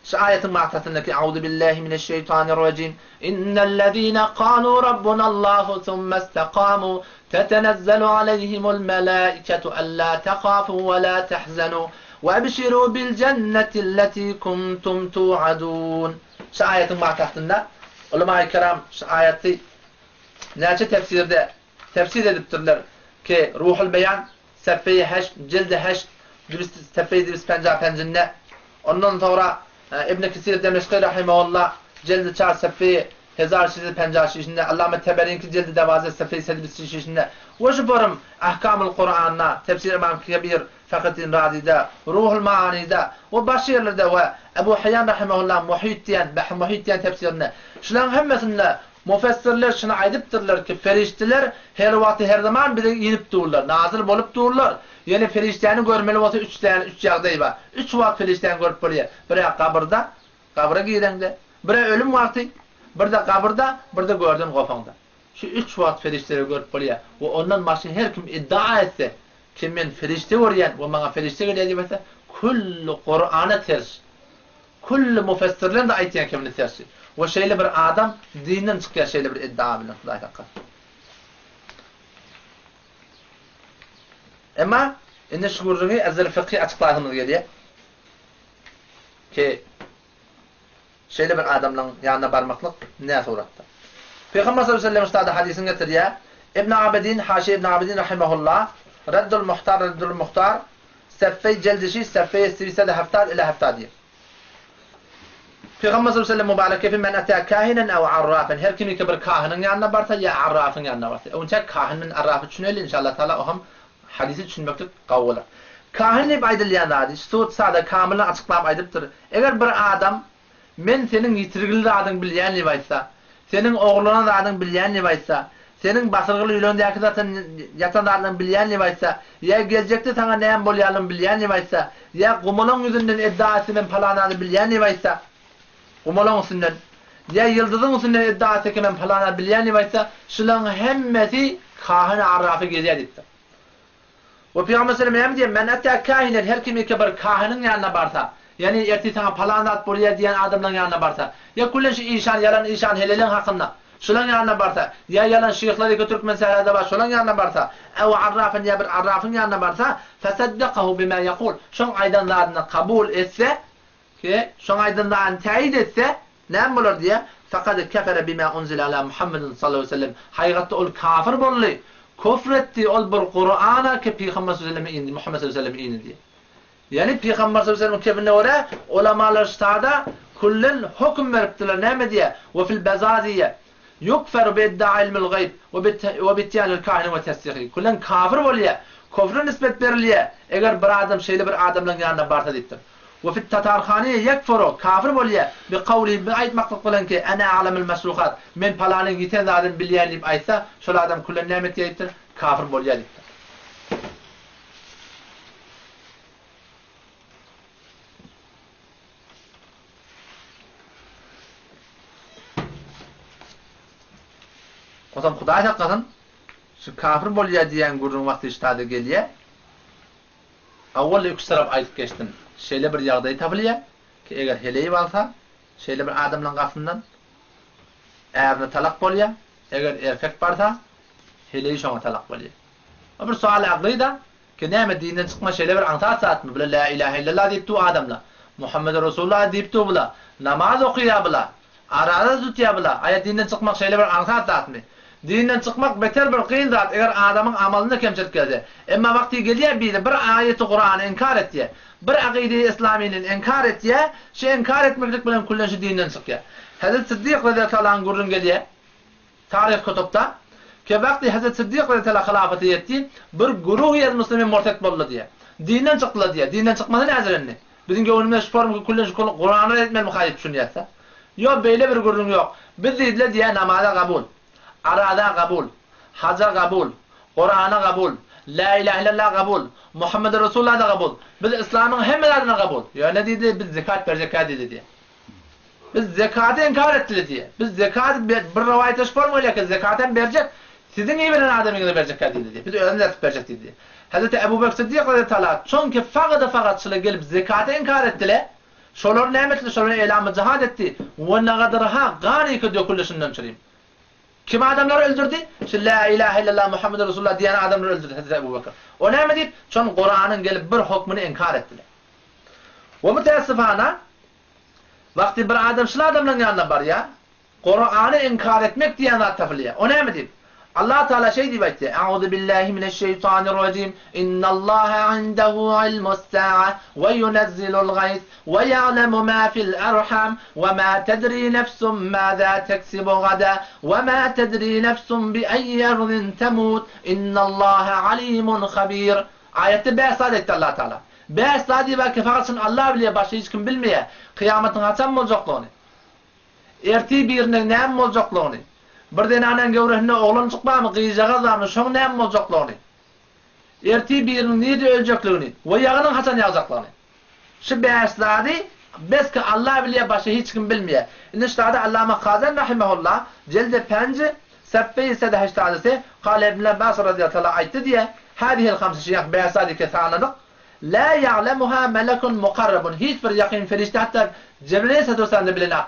Şu aýatyň maksatyndaky Auzubillahi mineşşeýtanirrajim Innellezine kalu rabbunallahu summestekamu tetenezzalu aleyhimul melaiketu alla tehafu we la tahzanu we ebşiru bil cennetilleti kuntum tuadun Şu aýatyň maksatynda ulama-i kiram şu aýaty näçe tefsirde tefsir edipdirler ki Ruhul Beýan. Sefeýi heşt, jildi heşt, dibist, sefeýi dibist penja penjinde. Ondan soňra Ibn Kesir Demeşki rahimehullah jildi çar sefeýi hezar şizi penja şişinde, Allame Teberinki jildi dewazde sefeýi sedibist şişinde we şu forum Ahkamul Kuranda, Tefsir Imam Kebir Fahreddin Razide, Ruhul Maanide we başga ýerlerde we Ebu Haýýan rahimehullah Muhit diýen, Behr Muhit diýen tefsirinde şularyň hemmesinde Mufessirler şuny aýdypdyrlar ki, perişdeler her wagty her zaman bize inip durlar, nazyl bolup durlar. Ýöne perişdäni görmeli bolsa üç däne üç ýagdaý bar. Üç wagt perişdäni görüp bolýar. Birä gabyrda, gabra gireňde, birä ölüm wagty, birde gabyrda, birde görden gopaňda. Şu üç wagt perişdeleri görüp bolýar we ondan başga her kim iddia etse ki men perişde görýän we maňa perişde gelýär diýip aýtsa, külli Kurana ters. Külli mufessirleň-de aýtýan kemini tersi. We şeýle bir adam dinden çykýar şeýle bir iddia bilen Hudaý saklasyn. Emma indi şu gürrüňi ezzel fykhy açyklaýsymyz gelýär. Ki şeýle bir adamlaryň ýanyna barmaklyk nä suratda? Pygamber sallallahu aleyhi ve sellem ştada hadysyny getirýär. Ibn Abidin, Haşi Ibn Abidin rahimehullah, Reddul Muhtar, Reddul Muhtar, Seffeý jeldişi seffeýe sisede heftad ila heftad diýip. Pygamber sallallahu aleyhi ve sellem mübarek gepi men ata kahinen ew arrafen her kim ki bir kahiniň ýanyna barsa ýa arrafyň ýanyna barsa. Öňçä kahin bilen arrafy düşüneli inşallah taala o hem hadysy düşünmeklik gawy bolar. Kahin diýip aýdylýan zady sud sada kamylan açyklap aýdypdyr. Eger bir adam Men seniň ýitirgili zadyňy bilýän diýip aýtsa, seniň ogurlanan zadyňy bilýän diýip aýtsa, seniň basyrgyly ýüregiňdäki zatan ýatan zatlaryňy bilýän diýip aýtsa, ýa geljekde saňa näme bolýanlygyny bilýän diýip aýtsa, ýa gumalaň ýüzünden edda etse men palan zady bilýän diýip aýtsa, gumalaň üstünden, ýa ýyldyzyň üstünden edda etse ki men palan zady bilýän diýip aýtsa, şularyň hemmesi kahin arrafa girýär diýipdir. We Pygamber sallam näme diýýär, Men etâ kâhinen, her kim ýeke bir kahiniň ýanyna barsa, ýagny ertir saňa palan zat bolýar diýen adamlaryň ýanyna barsa, ýa küllen şu işan, ýalan işan heleliň hakynda, şolaň ýanyna barsa, ýa ýalan şyhlar ýeke türkmen sährada bar, şolaň ýanyna barsa, ew arrafan ýa bir arrafyň ýanyna barsa, feseddekahu bimâ ýekul, şoň aýdan zadyny kabul etse, Ki, şoň aýdan zadyny täýit etse, näme bolar diýýär, Fekad kefere bimâ unzile alâ Muhammedin sallallahu aleýhi we sellem, Hakykat-da ol kafir boldy, küfr etdi, ol bir Kurana ki Pygamber sallallahu aleýhi we selleme indi, Muhammet sallallahu aleýhi we selleme indi diýýär. Ýagny Pygamber sallallahu aleýhi we sellemiň kefine görä, ulamalar ştada küllen höküm beripdirler, näme diýýär, Ve fil bezaziýe, Yukferu bi iddia ilmil gaýb we bi itýanil kahini we tesdihi. Küllen kafir bolýar, küfre nisbet berilýär, eger bir adam şeýle bir adamlaryň ýanyna barsa diýipdir. We fit tatarhaniýe ýekfuru, kafir bolýar, bi kawlihi bu aýtmaklyk bilen ki, ene a'lemul mesruhat, men palanyň ýiten zadyny bilýän diýip aýtsa, şol adam küllen näme etýär diýipdir, kafir bolýar diýipdir. Onsoň Hudaý saklasyn, şu kafir bolýar diýýän gürrüň wagty ştada gelýär. Owal üç tarap aýdyp geçdim. Şeýle bir ýagdaý tapylýar ki, eger heleý alsa, şeýle bir adamlaryň gasyndan ärine talak bolýar, eger erkek barsa, heleý şoňa talak bolýar. O bir sual aglyda ki, näme dinden çykma şeýle bir aňsat zatmy? Bular la ilahe illallah diýip dur adamlar. Muhammed Resulullah diýip dur bular. Namaz okaýar bular. Araza tutýar bular. Aýa dinden çykmak şeýle bir aňsat zatmy? Dinden çykmak beter bir kyn zat, eger adamyň amalynda kemçilik gelse. Emma wagty gelýär biri bir aýaty Kurany inkar etýär. Bir akydeýi islamyny inkar etýär, şu inkar etmeklik bilen küllen şu dinden çykýar. Hezret Siddik razyýallahu taala anh gürrüň gelýär taryh kutupda, ki wagty Hezret Siddik razyýallahu taala hylafata ýetdi, bir güruh ýer muslimin murtet boldy diýýär. Dinden çykdylar diýýär. Dinden çykmasa näzer indi? Biziň göwnümize şu formky küllen şu Kurany ret etmelimi diýip düşünýäs-de. Ýok beýle bir gürrüň ýok. Biz diýdiler diýýär namaza gabul, araza gabul, haja gabul, Kurana gabul, la ilahe illallah gabul, Muhammeden Resulullah da gabul. Biz yslamyň hemme zadyna gabul. Ýöne diýdi biz zekat berjekkä diýdi diýýär. Biz zekaty inkar etdiler diýýär. Biz zekaty bir rowaýatda şu forma gelýär ki zekaty hem berjek, siziň iberen adamyňyza berjekkä diýdi diýýär. Biz özümiz äkitip berjek diýdi diýýär. Hezreti Ebu Bekr Siddik radiyallahu taala çünki fagada-fagatçylyga gelip zekaty inkar etdiler. Şolar näme etdi? Şolar elamy jihad etdi. We nagadyrha gan ýeke döküldi şundan çürim. Kim adamlary öldürdi? Şu la ilahe illallah Muhammeden Resulullah diýen adamlary öldürdi Hazreti Ebu Bekr. O näme diýip? Şon Kuranyň gelip bir hokmuny inkar etdiler. We müteessifana wagty bir adam şul adamlaryň ýanyna barýar, Kurany inkar etmek diýen zat tapylýar. O näme diýip? Allah Teala şeý diýip aýtdy, Euzu billahi mineşşeýtanirrajim, Innallaha indehu ilmus-sa'a we yunezzilul gaýs we ýa'lemu ma fil erham we ma tedri nefsun maza teksibu gada we ma tedri nefsun bi eýyi erzin temut, Innallaha alimun habir. Aýatda bäş zat aýtdy Allah Teala. Bäş zat diýip aýtdy, fakat şuny Allah bilýär, başga hiç kim bilmeýär. Kyýamatyň haçan boljaklygyny. Ertir biriniň näme boljaklygyny, bir zenanyň göwresinde oglanjyk barmy, gyzjagaz barmy, şoň näme boljaklygyny, ertir biriniň nirde öljekligini we ýagynyň haçan ýagjaklygyny. Şu bäş zady beski Allah bilýär, başga hiç kim bilmeýär. Indi şu zady Allama Kazan rahimehullah, jildi penji, safheýi sede heştadysy, Kale ibn Abbas razyýallahu taala aýtdy diýýär, Hazihil hamse şu ýaňky bäş zady ki sanadyk, Lâ ya'lemuhâ melekun mukarrabun, hiç bir ýakyn perişde hatda Jibril aleyhissalatu bilenok.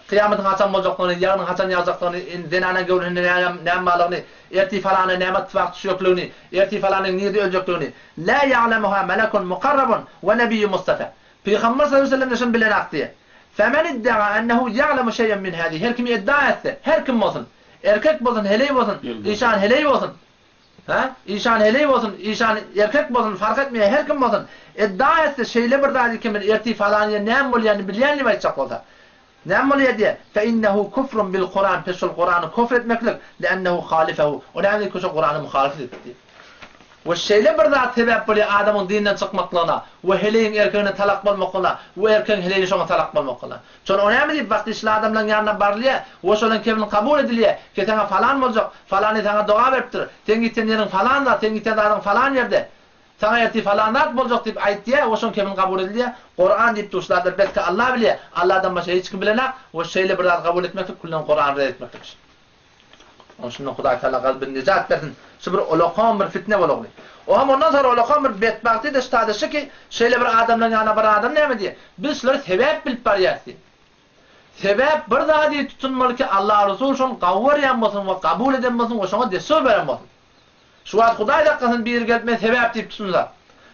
Kyýamatyň haçan boljakdygyny, ýagynyň haçan ýagjakdygyny, zenanyň göwresinde näme barlygyny, ertir falana näme ittifak düşjekligini, ertir falanyň nirde öljekligini. Lâ ya'lemuhâ melekun mukarrabun we nebiyyü mustafa. Pygamber sallallahu aleyhi ve sellem-de şuny bilenok diýýär. Femen idda'a ennehu ya'lemu şey'en min hâzihi, her kim iddia etse, her kim bolsun, erkek bolsun, heleý bolsun, işan heleý bolsun, Hä? Işan heleý bolsun, işan erkek bolsun, fark etmeýär, her kim bolsun, iddia etse, şeýle bir zady ki, men ertir falan ýer näme bolýanyny bilýän diýip aýtjak bolsa. Näme bolýar diýýär? Fe innehu kufrun bil Kuran, pes şol Kurany kufr etmeklik, li'ennehu halifehu, o näme diýip şol Kurana muhalyfet etdi diýip. We şeýle bir zat sebäp bolýar adamyň dinden çykmaklygyna, we heleýiň erkegine talak bolmaklygyna, we erkegiň heleýine şoňa talak bolmaklygyna. Şol o näme diýip wagty şul adamlaň ýanyna barylýa we şolaň kebrini kabul edilýä ki saňa falan boljak, falany saňa doga beripdir, seň ýiten ýeriň falan zat, seň ýiten zadyň falan ýerde, saňa ertir falan zat boljak diýip aýtýa we şoň kebrini kabul edilýä. Kuran diýip dur şu zatlar belki Allah bilýä, Allahdan başga hiç kim bilenak we şeýle bir zady kabul etmeklik küllen Kurany red etmeklikdir. Onuň şundan Hudaý Tagala galbini nejat bersin. Şu bir ulakam bir fitne bolugly. Oňam ondan soňra ulakam bir betbagty-da şu taýda şu ki, şeýle bir adamlaryň ýanyna bir adam näme diýýär? Biz şulary sebäp bilip barýarys diýýär. Sebäp bir zady tutunmaly ki, Allah Resuly şony gawy görýän bolsun we kabul eden bolsun we şoňa dessur beren bolsun. Şu wagt Hudaý saklasyn biri gelip men sebäp diýip tutunsa.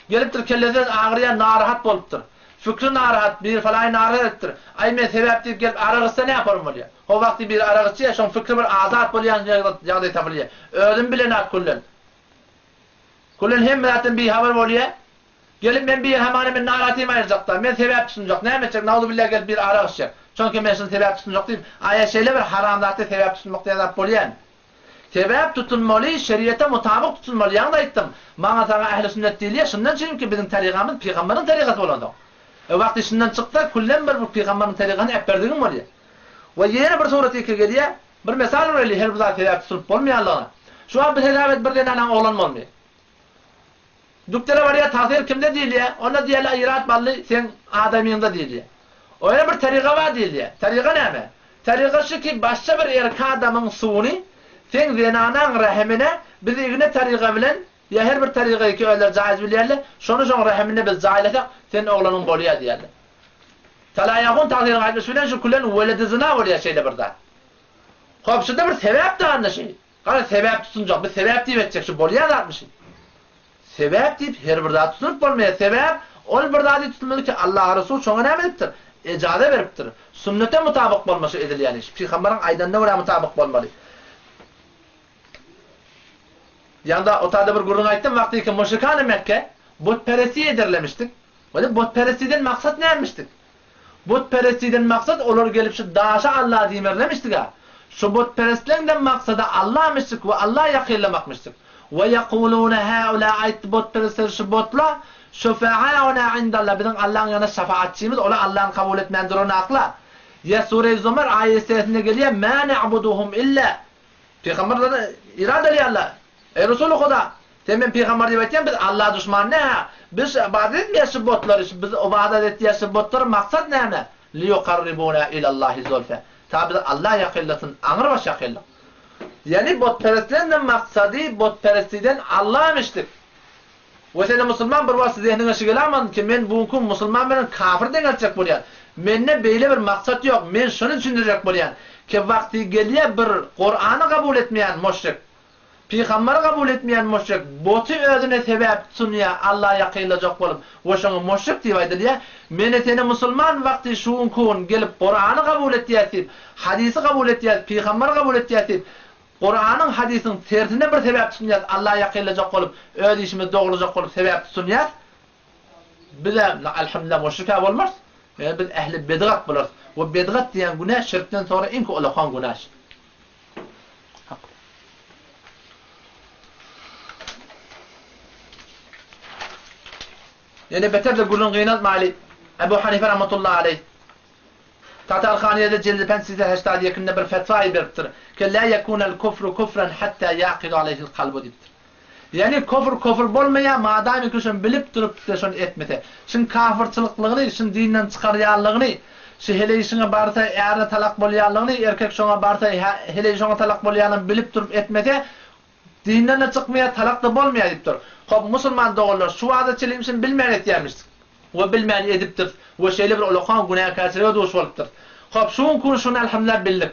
Gelipdir kellesi agyrýar narahat bolupdyr. Fikri narahat biri falaýy narahat edipdir. Aý men sebäp diýip gelip arak içse näparym bolýar. Ho wagty biri arak içýär şoň fikri bir azat bolýan ýagdaý tapylýar. Özüm bilenak küllen. Küllen hemme zatdan bihabar bolýar. Gelip men bir hamana men narahatym aýyrjakda men sebäp tutunjak näme etjek nauzubilla gelip biri arak içjek. Çonki men şuny sebäp tutunjak diýip aýa şeýle bir haram zatda sebäp tutunmak diýen zat bolýan. Sebäp tutunmaly, şeriýete mutabyk tutunmaly, ýaňy-da aýtdym, maňa saňa ähli sünnet diýilýär, şundan çünki biziň tarygamyz pygamberiň tarygasy bolansoň. E wagty şundan çyksa, küllen bir bu pygamberiň tarygasyny äpberdigiň bolýar. We ýene bir surat iki gelýär, bir mysal bereli her bir zat sebäp tutunyp bolmaýanlygyna. Şu wagt bir hesap et bir zenanaň oglan bolmaýar. Dükdere barýar, tagsyr kimde diýilýär, onda diýýärler Yrat bally seň adamyňda diýilýär. O ýene bir taryga bar diýilýär. Taryga näme? Taryga şu ki başga bir erki adamyň suwuny seň zenanaň rähimine biz igne taryga bilen ýa her bir tarygaýy ki özleri jaýyz bilýärler, şony şoň rähimine biz jaýlasak sen oglanyň bolýar diýýärler. Talaýahun tagsyryň aýtmyşy bilen şu külen weledi zyna bolýar şeýle bir zat. Hop şunda bir sebäp danda şeý. Gara sebäp tutunjak, biz sebäp diýip etjek şu bolýan zatmy şu? Sebäp diýip her bir zat tutunyp bolmaýar. Sebäp ol bir zady tutunmaly ki Allah Resul şoňa näme edipdir? Ejaza beripdir. Sünnete mutabyk bolmaşy edilýän iş. Pygamberiň aýdanyna görä mutabyk bolmaly. Ýanda o taýda bir gürrüň aýtdym wagty ki müşrikany Mekke butperestlik ederlemişdik. Weli butperestlikden maksat nämişdik? Butperestlikden maksat olar gelip şu daşa Alla diýmerlemişdik-ä. Şu butperestleň-de maksady Allamişdik we Alla ýakynlamakmyşdyk. We ýekulune häula aýtdy butperestler şu butla, şufa'auna indallah biziň Allaň ýanynda şafaatçymyz olar Allany kabul etmän duranakla. Ýa Sure-i Zumar aýat sesinde gelýär, Mä na'buduhum illa Pygamberler irad edýärler. Eý Resuly Huda! Sen men pygamber diýip aýtýaň, biz Alla duşman nä? Biz ybadat etmeýäs şu butlary, şu biz ybadat etýäs şu butlary maksat näme? Liýukarribuna ilallahi zulfe. Ta bizi Alla ýakynlasyn, aňrybaş ýakynlyk. Ýagny butperestleň-de maksady butperestlikden Alla emişlik. We seni musulman bir wagt zehniňe şu gelaman ki men bu günki musulman bilen kafir deňeltjek bolýan. Mende beýle bir maksat ýok, men şuny düşündirjek bolýan ki wagty gelýä bir Kurany kabul etmeýän muşrik, Pygamberi kabul etmeýän muşrik boty özüne sebäp tutunýa Alla ýakynlajak bolup we şoňa muşrik diýip aýdylýa. Meni seni musulman wagty şu günki gün gelip Kurany kabul etýäs diýip, hadysy kabul etýäs, pygamberi kabul etýäs diýip. Kuranyň hadysyň tersine bir sebäp tutunýas Alla ýakynlajak bolup öz işimizi dogrulajak bolup sebäp tutunýas bizä Alhamdulillah müşrik-ä bolmarys ýöne biz ähli bedgat bolarys we bedgat diýen günä şirkden soňra iň ulakan günä. Ýene beter-de gürrüň gynaltmaýly Ebu Hanife rahmetullahi aleýh Tatarhaniýede jildi penç size heştad ýekinde bir fetwaýy beripdir, ke lä ýekunel kufru kufren hatta ýakidu aleýhil kalbu diýipdir. Ýagny kufr kufr bolmaýar madamiki şony bilip durup-da şony etmese. Şuň kafyrçylyklygyny, şuň dinden çykarýanlygyny, şu heleý şuňa barsa ärine talak bolýanlygyny, erkek şoňa barsa heleý şoňa talak bolýanlygyny bilip durup etmese, dinden-de çykmaýar, talak-da bolmaýar diýipdir. Hop, musulman doganlar, şu wagta çenli şuny bilmän etýärmişdik we bilmän edipdiris we şeýle bir ulakan günäkärçilige duş bolupdyrys. Hop, şu günki gün şuny elhamdülillah bildik.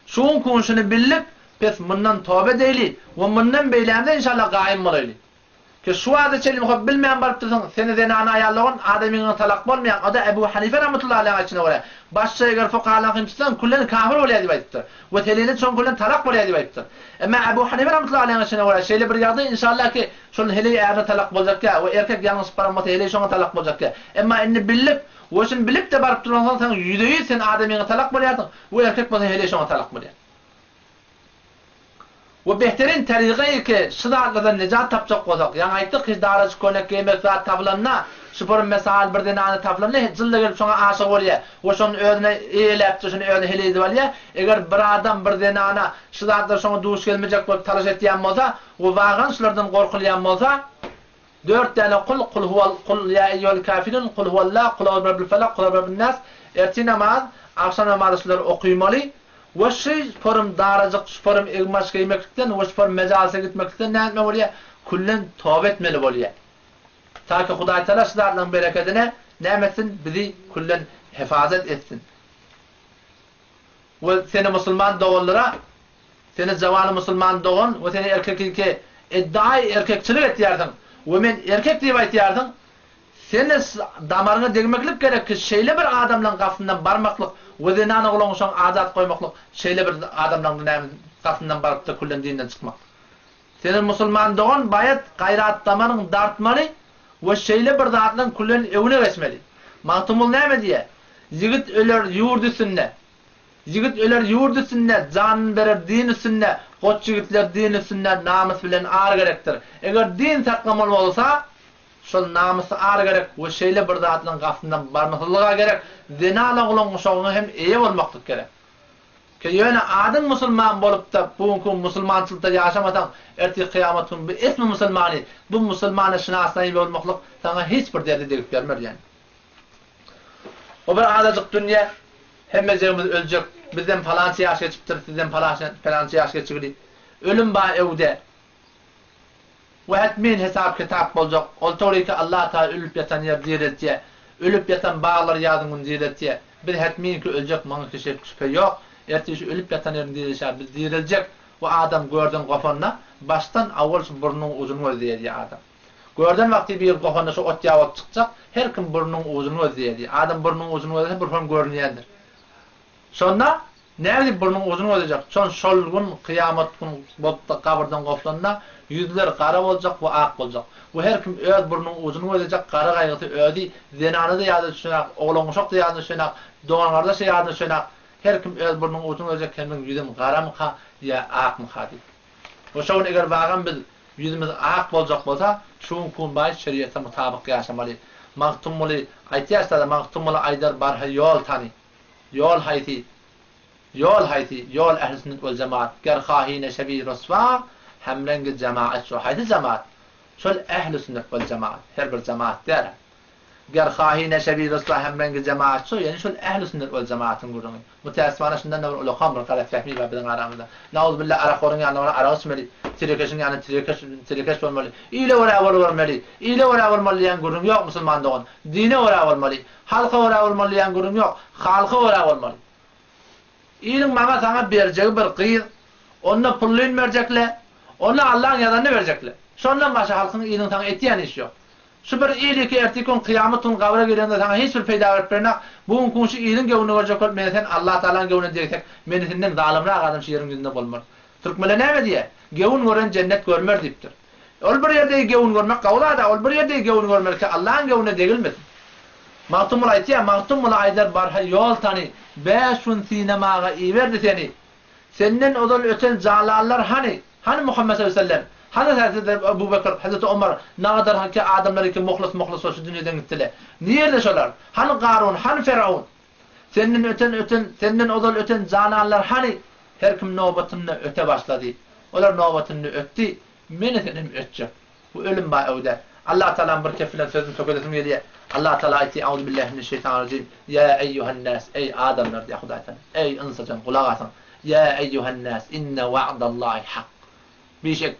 Şu günki gün şuny bildik, pes mundan toba edeýli we mundan beýläginde inşallah gaýym bolaýly. Ki şu wagta çenli hop bilmän barypdyrsyň, seni zenana aýallogan adamyňa talak bolmaýaň, o-da Ebu Hanife rahmetullahi aleýhiň aýdyşyna görä, başga eger fukahalaryňkyny tutsaň küllen kafir bolýar diýip aýdypdyr. We selene çon küllen talak bolýar diýip aýdypdyr. Emma Ebu Hanife rahmetullahi aleýhiň aýdyşyna görä şeýle bir ýagdaý inşallah ki şol heleý ärine talak boljakýa we erkek ýalňyşyp baran bolsa heleý şoňa talak boljakýa. Emma indi bildik we şuny bilip-de baryp duransoň sen ýüzde-ýüz sen adamyňa talak bolýarsyň we erkek bolsa heleý şoňa talak bolýar. We behterin terygy ki, şu zatlardan nejat tapjak bolsak, ýaňy aýtdyk hiç darajyk köýnek geýmek zat tapylanda, şu bir mesal bir zenany tapylanda jylda gelip şoňa aşyk bolýar we şony özüne eýeläpdir, şony özüne heleý edip alýar. Eger bir adam bir zenana şu zatlar şoňa duş gelmejek bolup talaş etýän bolsa we wagan şulardan gorkulýan bolsa, Dört däne kul, kul huwal, kul ýa eýýuhel kafirun, kul huwallah, kul auzu birabbil felak, kul auzu birabbin nas, ertir namaz, agşam namazy şulary okymaly we şu forum darajyk, şu forum egin-baş geýmeklikden we şu forum mejalise gitmeklikden näme etmeli bolýar? Küllen toba etmeli bolýar. Ta ki Hudaýtagala şu zatlaryň berekedine näme etsin? Bizi küllen hefazat etsin. We seni musulman doganlara Seni jawany musulman dogan we seni erkekike iddiaý erkekçilik etýärsiň we men erkek diýip aýtýarsyň, seni damaryňa degmeklik gerek ki şeýle bir adamlaň gapysyndan barmaklyk we zenan oglaňy şoň azat goýmaklyk şeýle bir adamlaň näme gapysyndan barypda küllen dinden çykmak. Seni musulman dogan baýat gaýrat damaryň dartmaly we şeýle bir zatlaň küllen öňüne geçmeli. Magtymguly näme diýýär? Ýigit öler ýurt üstünde. Ýigit öler ýurt üstünde, Janyn berer din üstünde, Goç ýigitler din üstünde, Namys bilen ar gerekdir. Eger din saklamaly bolsa, şol namysy ar gerek we şeýle bir zatlaryň gapysyndan barmasyzlyga gerek, zenal oglan guşagyňa hem eýe bolmaklyk gerek. Ke ýöne adyň musulman bolupda bu günki gün musulmançylykda ýaşamasaň, ertir kyýamat gün bu esmi musulmany, bu musulmana şynasnaýy bolmaklyk saňa hiç bir derdi degip bermer ýani. O bir azajyk dünýe, hemmejegimiz öljek, bizden palança ýaş geçipdir, sizden palança ýaş geçigli. Ölüm bar öwde. We hetmin hesap-kitap boljak. Ol toryky Allah Taala ölüp ýatan ýer direltýär. Ölüp ýatan baglary ýazyň gün direltýär. Biz hetminki öljek, muňa ki şek şübhe ýok. Ertir şu ölüp ýatan ýeriň dirilişä biz diriljek. We adam görden gopanda, başdan awwal şu burnunyň ujuny gözleýär diýýär adam. Görden wagty bir gohanda şu ot ýa ot çykjak, her kim burnunyň ujuny gözleýärdi. Adam burnunyň ujuny gözlese bir hon görünýändir. Şonda nädip burnuň ujuny gözlejek? Şon şol gün kyýamat gün bolup-da gabyrdan goplanda ýüzler gara boljak we ak boljak. We her kim öz burnunyň ujuny gözlejek, gara gaýgysy özi, zenana-da ýadyna düşenak, oglan-uşak-da ýadyna düşenak, dogan-gardaş-da ýadyna düşenak, her kim öz burnunyň ujuny gözlejek, kemiň ýüzüm garamyka ýa akmyka diýip. We şo gün eger bagam biz Ýüzümiz ak boljak bolsa, şu gün kunbaý şeriýete mutabyk ýaşamaly. Magtymguly aýtýar sada Magtymguly aýdar barha ýol tany. Ýol haýsy? Ýol haýsy? Ýol ähli sünnet wel jemaat. Ger hahi neşewi ryswa, hemrengi jemaat şu. Haýsy jemaat? Şol ähli sünnet wel jemaat. Her bir jemaat däl. Ger hahi neşewi ryswa hemrengi jemaat şu, ýagny şol ähli sünnet wel jemaatyň gürrüňi. Mütäessifana şundan-da bir ulakan bir galat fehmi bar biziň aramyzda. Nauzubilla arakhoryň ýanyna baran arak içmeli, telekeşiň ýanynda telekeş telekeş bolmaly, ile görä bolubermeli, ile görä bolmaly diýen gürrüň ýok musulman dogan. Dine görä bolmaly, halka görä bolmaly diýen gürrüň ýok, halka görä bolmaly. Iliň maňa saňa berjegi bir gyz, onda pullyn berjekle, onda Allaň ýazanyny berjekle. Şondan başga halkyň iliň saňa etýän işi ýok. Şu bir il iki ertir gün kyýamat gün gabra girende saňa hiç bir peýda berip bernak, bu gün kun şu iliň göwnüni görjek bolup meni sen Allatagalaň göwnüne degsek meni senden zalymrak adam şu ýeriň ýüzünde bolmaz. Türkmenler näme diýýär? Gewün gören jennet görmer diýipdir. Ol bir ýerde gewün görmek gowy zad-a, ol bir ýerde gewün görmeli ki, Allaň gewünine degilmesin. Magtymguly aýtýar, Magtymguly aýdar barha ýol tany, Bäş gün synamaga iberdi seni. Senden ozal öten jalallar hany? Hany Muhammet sallallahu aleyhi ve sellem? Hany Hazreti Ebu Bekr, Hazreti Omar, nagadar haki adamlar ki muhlis muhlis şu dünýeden gitdile. Nirde şolar? Hany Garun, hany Firaun? Senden öten öten, senden ozal öten jananlar hany? Her kim nobatynda öte başlady. Olar nobatynda ötdi. Meni sen hem ötjek. Bu ölüm ba öwde. Allah Tagalaň bir kefilen sözüni tökedesim gelýär. Allah Tagala aýtdy, Auzubillahi mineşşeýtanirrajim. Ýa eýýuhan-nas, eý adamlar diýýär Hudaý Tagala. Eý ynsajan gulak asyň. Ýa eýýuhan-nas, inne wa'dallahi hak. Bişek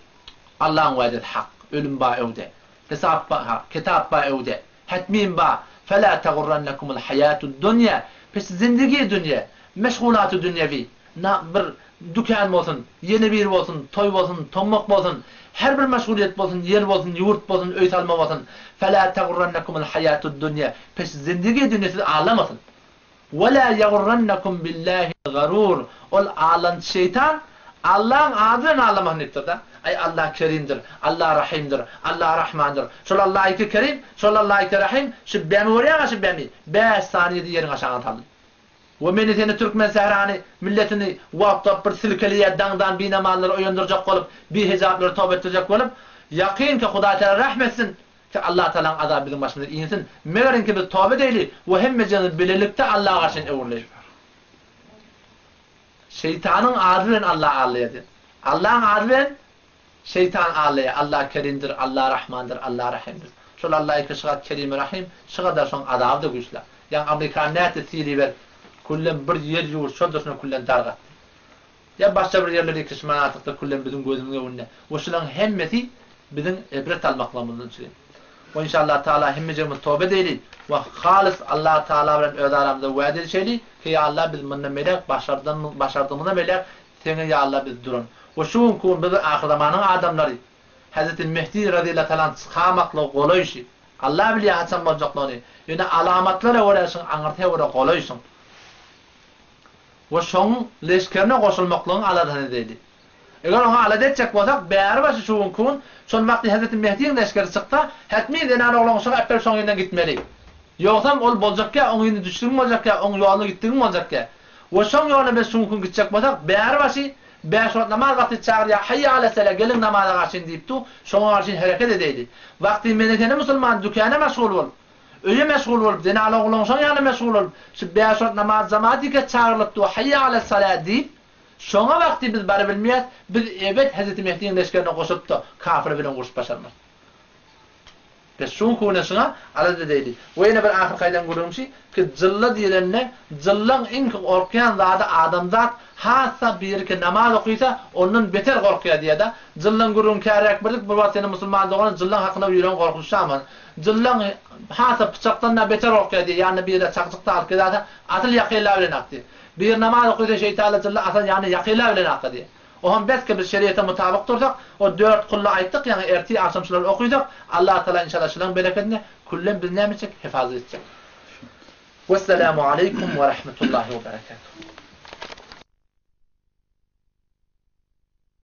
Allaň wa'desi hak. Ölüm ba öwde. Hesap ba hak. Kitap ba öwde. Hetmin ba, Fela tegurrennekumul haýatud dunýa, pes zindigi dünýe, meşgulaty dünýewi, na bir dükan bolsun, ýene biri bolsun, toý bolsun, tommak bolsun, her bir meşgulyýet bolsun, ýer bolsun, ýurt bolsun, öý salma bolsun, Fela tegurrennekumul haýatud dunýa, pes zindigi dünýe sizi aldamasyn. Ve la ýagurrennekum billahil garur, ol aldançy şeýtan Allaň ady bilen aldamasyn diýipdir-de. Aý Allah Kerimdir, Allah Rahymdyr, Allah Rahmandyr. Şol Allah iki Kerim, şol Allah iki Rahym, şu bämi görýäňä şu bämi, bäş saniýede ýeriň aşagyna saldy. We meni seni türkmen sährany milletini wagt-wagt bir silkeleýär daňdan binamazlary oýandyrjak bolup, bihejaplary toba etdirjek bolup, ýakyn ki Hudaý Tagala rähm etsin, Ki Allah Tagalaň azaby biziň başymyza insin. Megeriňki biz toba edeýli we hemmejemiz bilelikde Allaha garşy öwrüleýli. Şeýtanyň ady bilen Allah aldaýar diýen. Allaň ady bilen şeýtan aldaýar. Allah Kerimdir, Allah Rahmandyr, Allah Rahymdyr. Şol Allah iki şygat Kerim Rahym, şygadar şoň azaby-da güýçli. Ýaňy Amerikany nätdi sili berip, küllem bir ýer ýurt şol durşuna küllem dargatdy. Ýa başga bir ýerlerde iki manatykda küllem biziň gözümiziň öňünde we şularyň hemmesi biziň ibret almaklygymyzdan üçin. We inşallah Taala hemmejigimiz toba edeýli we halys Allah Taala bilen öz aramyzda wada edişeýli ki ýa Allah biz mundan beýläk başardan başardygymyzdan beýläk Seňe ýa Allah biz duran. We şu günki gün biz ahyrzamanyň adamlary Hezreti Mehdi razyýallahu taala çykamaklygy golaýşy. Allah bilýär haçan boljaklygyny. Ýöne alamatlara görä şuň aňyrsyna görä golaýşyň. We şoň leşgerine goşulmaklygyň aladasyny edeýli. Eger oňa alada etjek bolsak, bäri başy şu günki gün, şol wagty Hezreti Mehdiň leşgeri çyksa, hetmi zenan oglan uşagy äpberip şoň ýerinden gitmeli. Ýogsam ol boljakýa, oň yzyna düşdügiň boljakýa, oň ýoluna gitdigiň boljakýa. We şoň ýoluna biz şu günki gün gitjek bolsak, bäri başy bäş wagt namaz wagty çagyrýa, Haýýa alessala, geliň namaza garşyn diýip dur, şoňa garşyn hereket edeýli. Wagty meni seni musulman dükana meşgul bolup, Öýe meşgul bolup, zenaly ogluň şoň ýanyna meşgul bolup, şu bäş wagt namaz jamaat ike çagyrylyp dur, Haýýa ales-salä diýip, şoňa wagty biz barybilmeýäs, biz ebet Hezreti Mehdiň leşgerine goşulyp-da, kafir bilen urşup başarmarys. Bes şu günki güne şuňa alada edeýli. We ýene bir ahyrky aýdan gürrüňim şi, ki jylla diýlende, jyllaň iň gorkýan zady adamzat, Hassa biri ki namaz okysa, ondan beter gorkýar diýýär-de. Jyllaň gürrüňi käräk birdik, bir wagt seniň musulman doganyň jyllaň hakynda ýüregiň gorkulyşýarmy? Jyllaň hassa pyçakdan-da beter gorkýar diýýär, ýanyna biri çakjyk-da alyp gezäse, asyl ýakynlar bilen ak diýýär. Biri namaz okysa şeýtanlar jylla asyl ýanyna ýakynlar bilen akga diýýär. Oham bes ki biz şeriýete mutabyk dursak, o dört kulla aýtdyk ýaňy ertir agşam şulary okysak, Allatagala inşallah şulaň berekedine küllem bizi näme etjek? Hefazat etjek. Wesselamu aleýkum we rahmetullahi we berekatuh.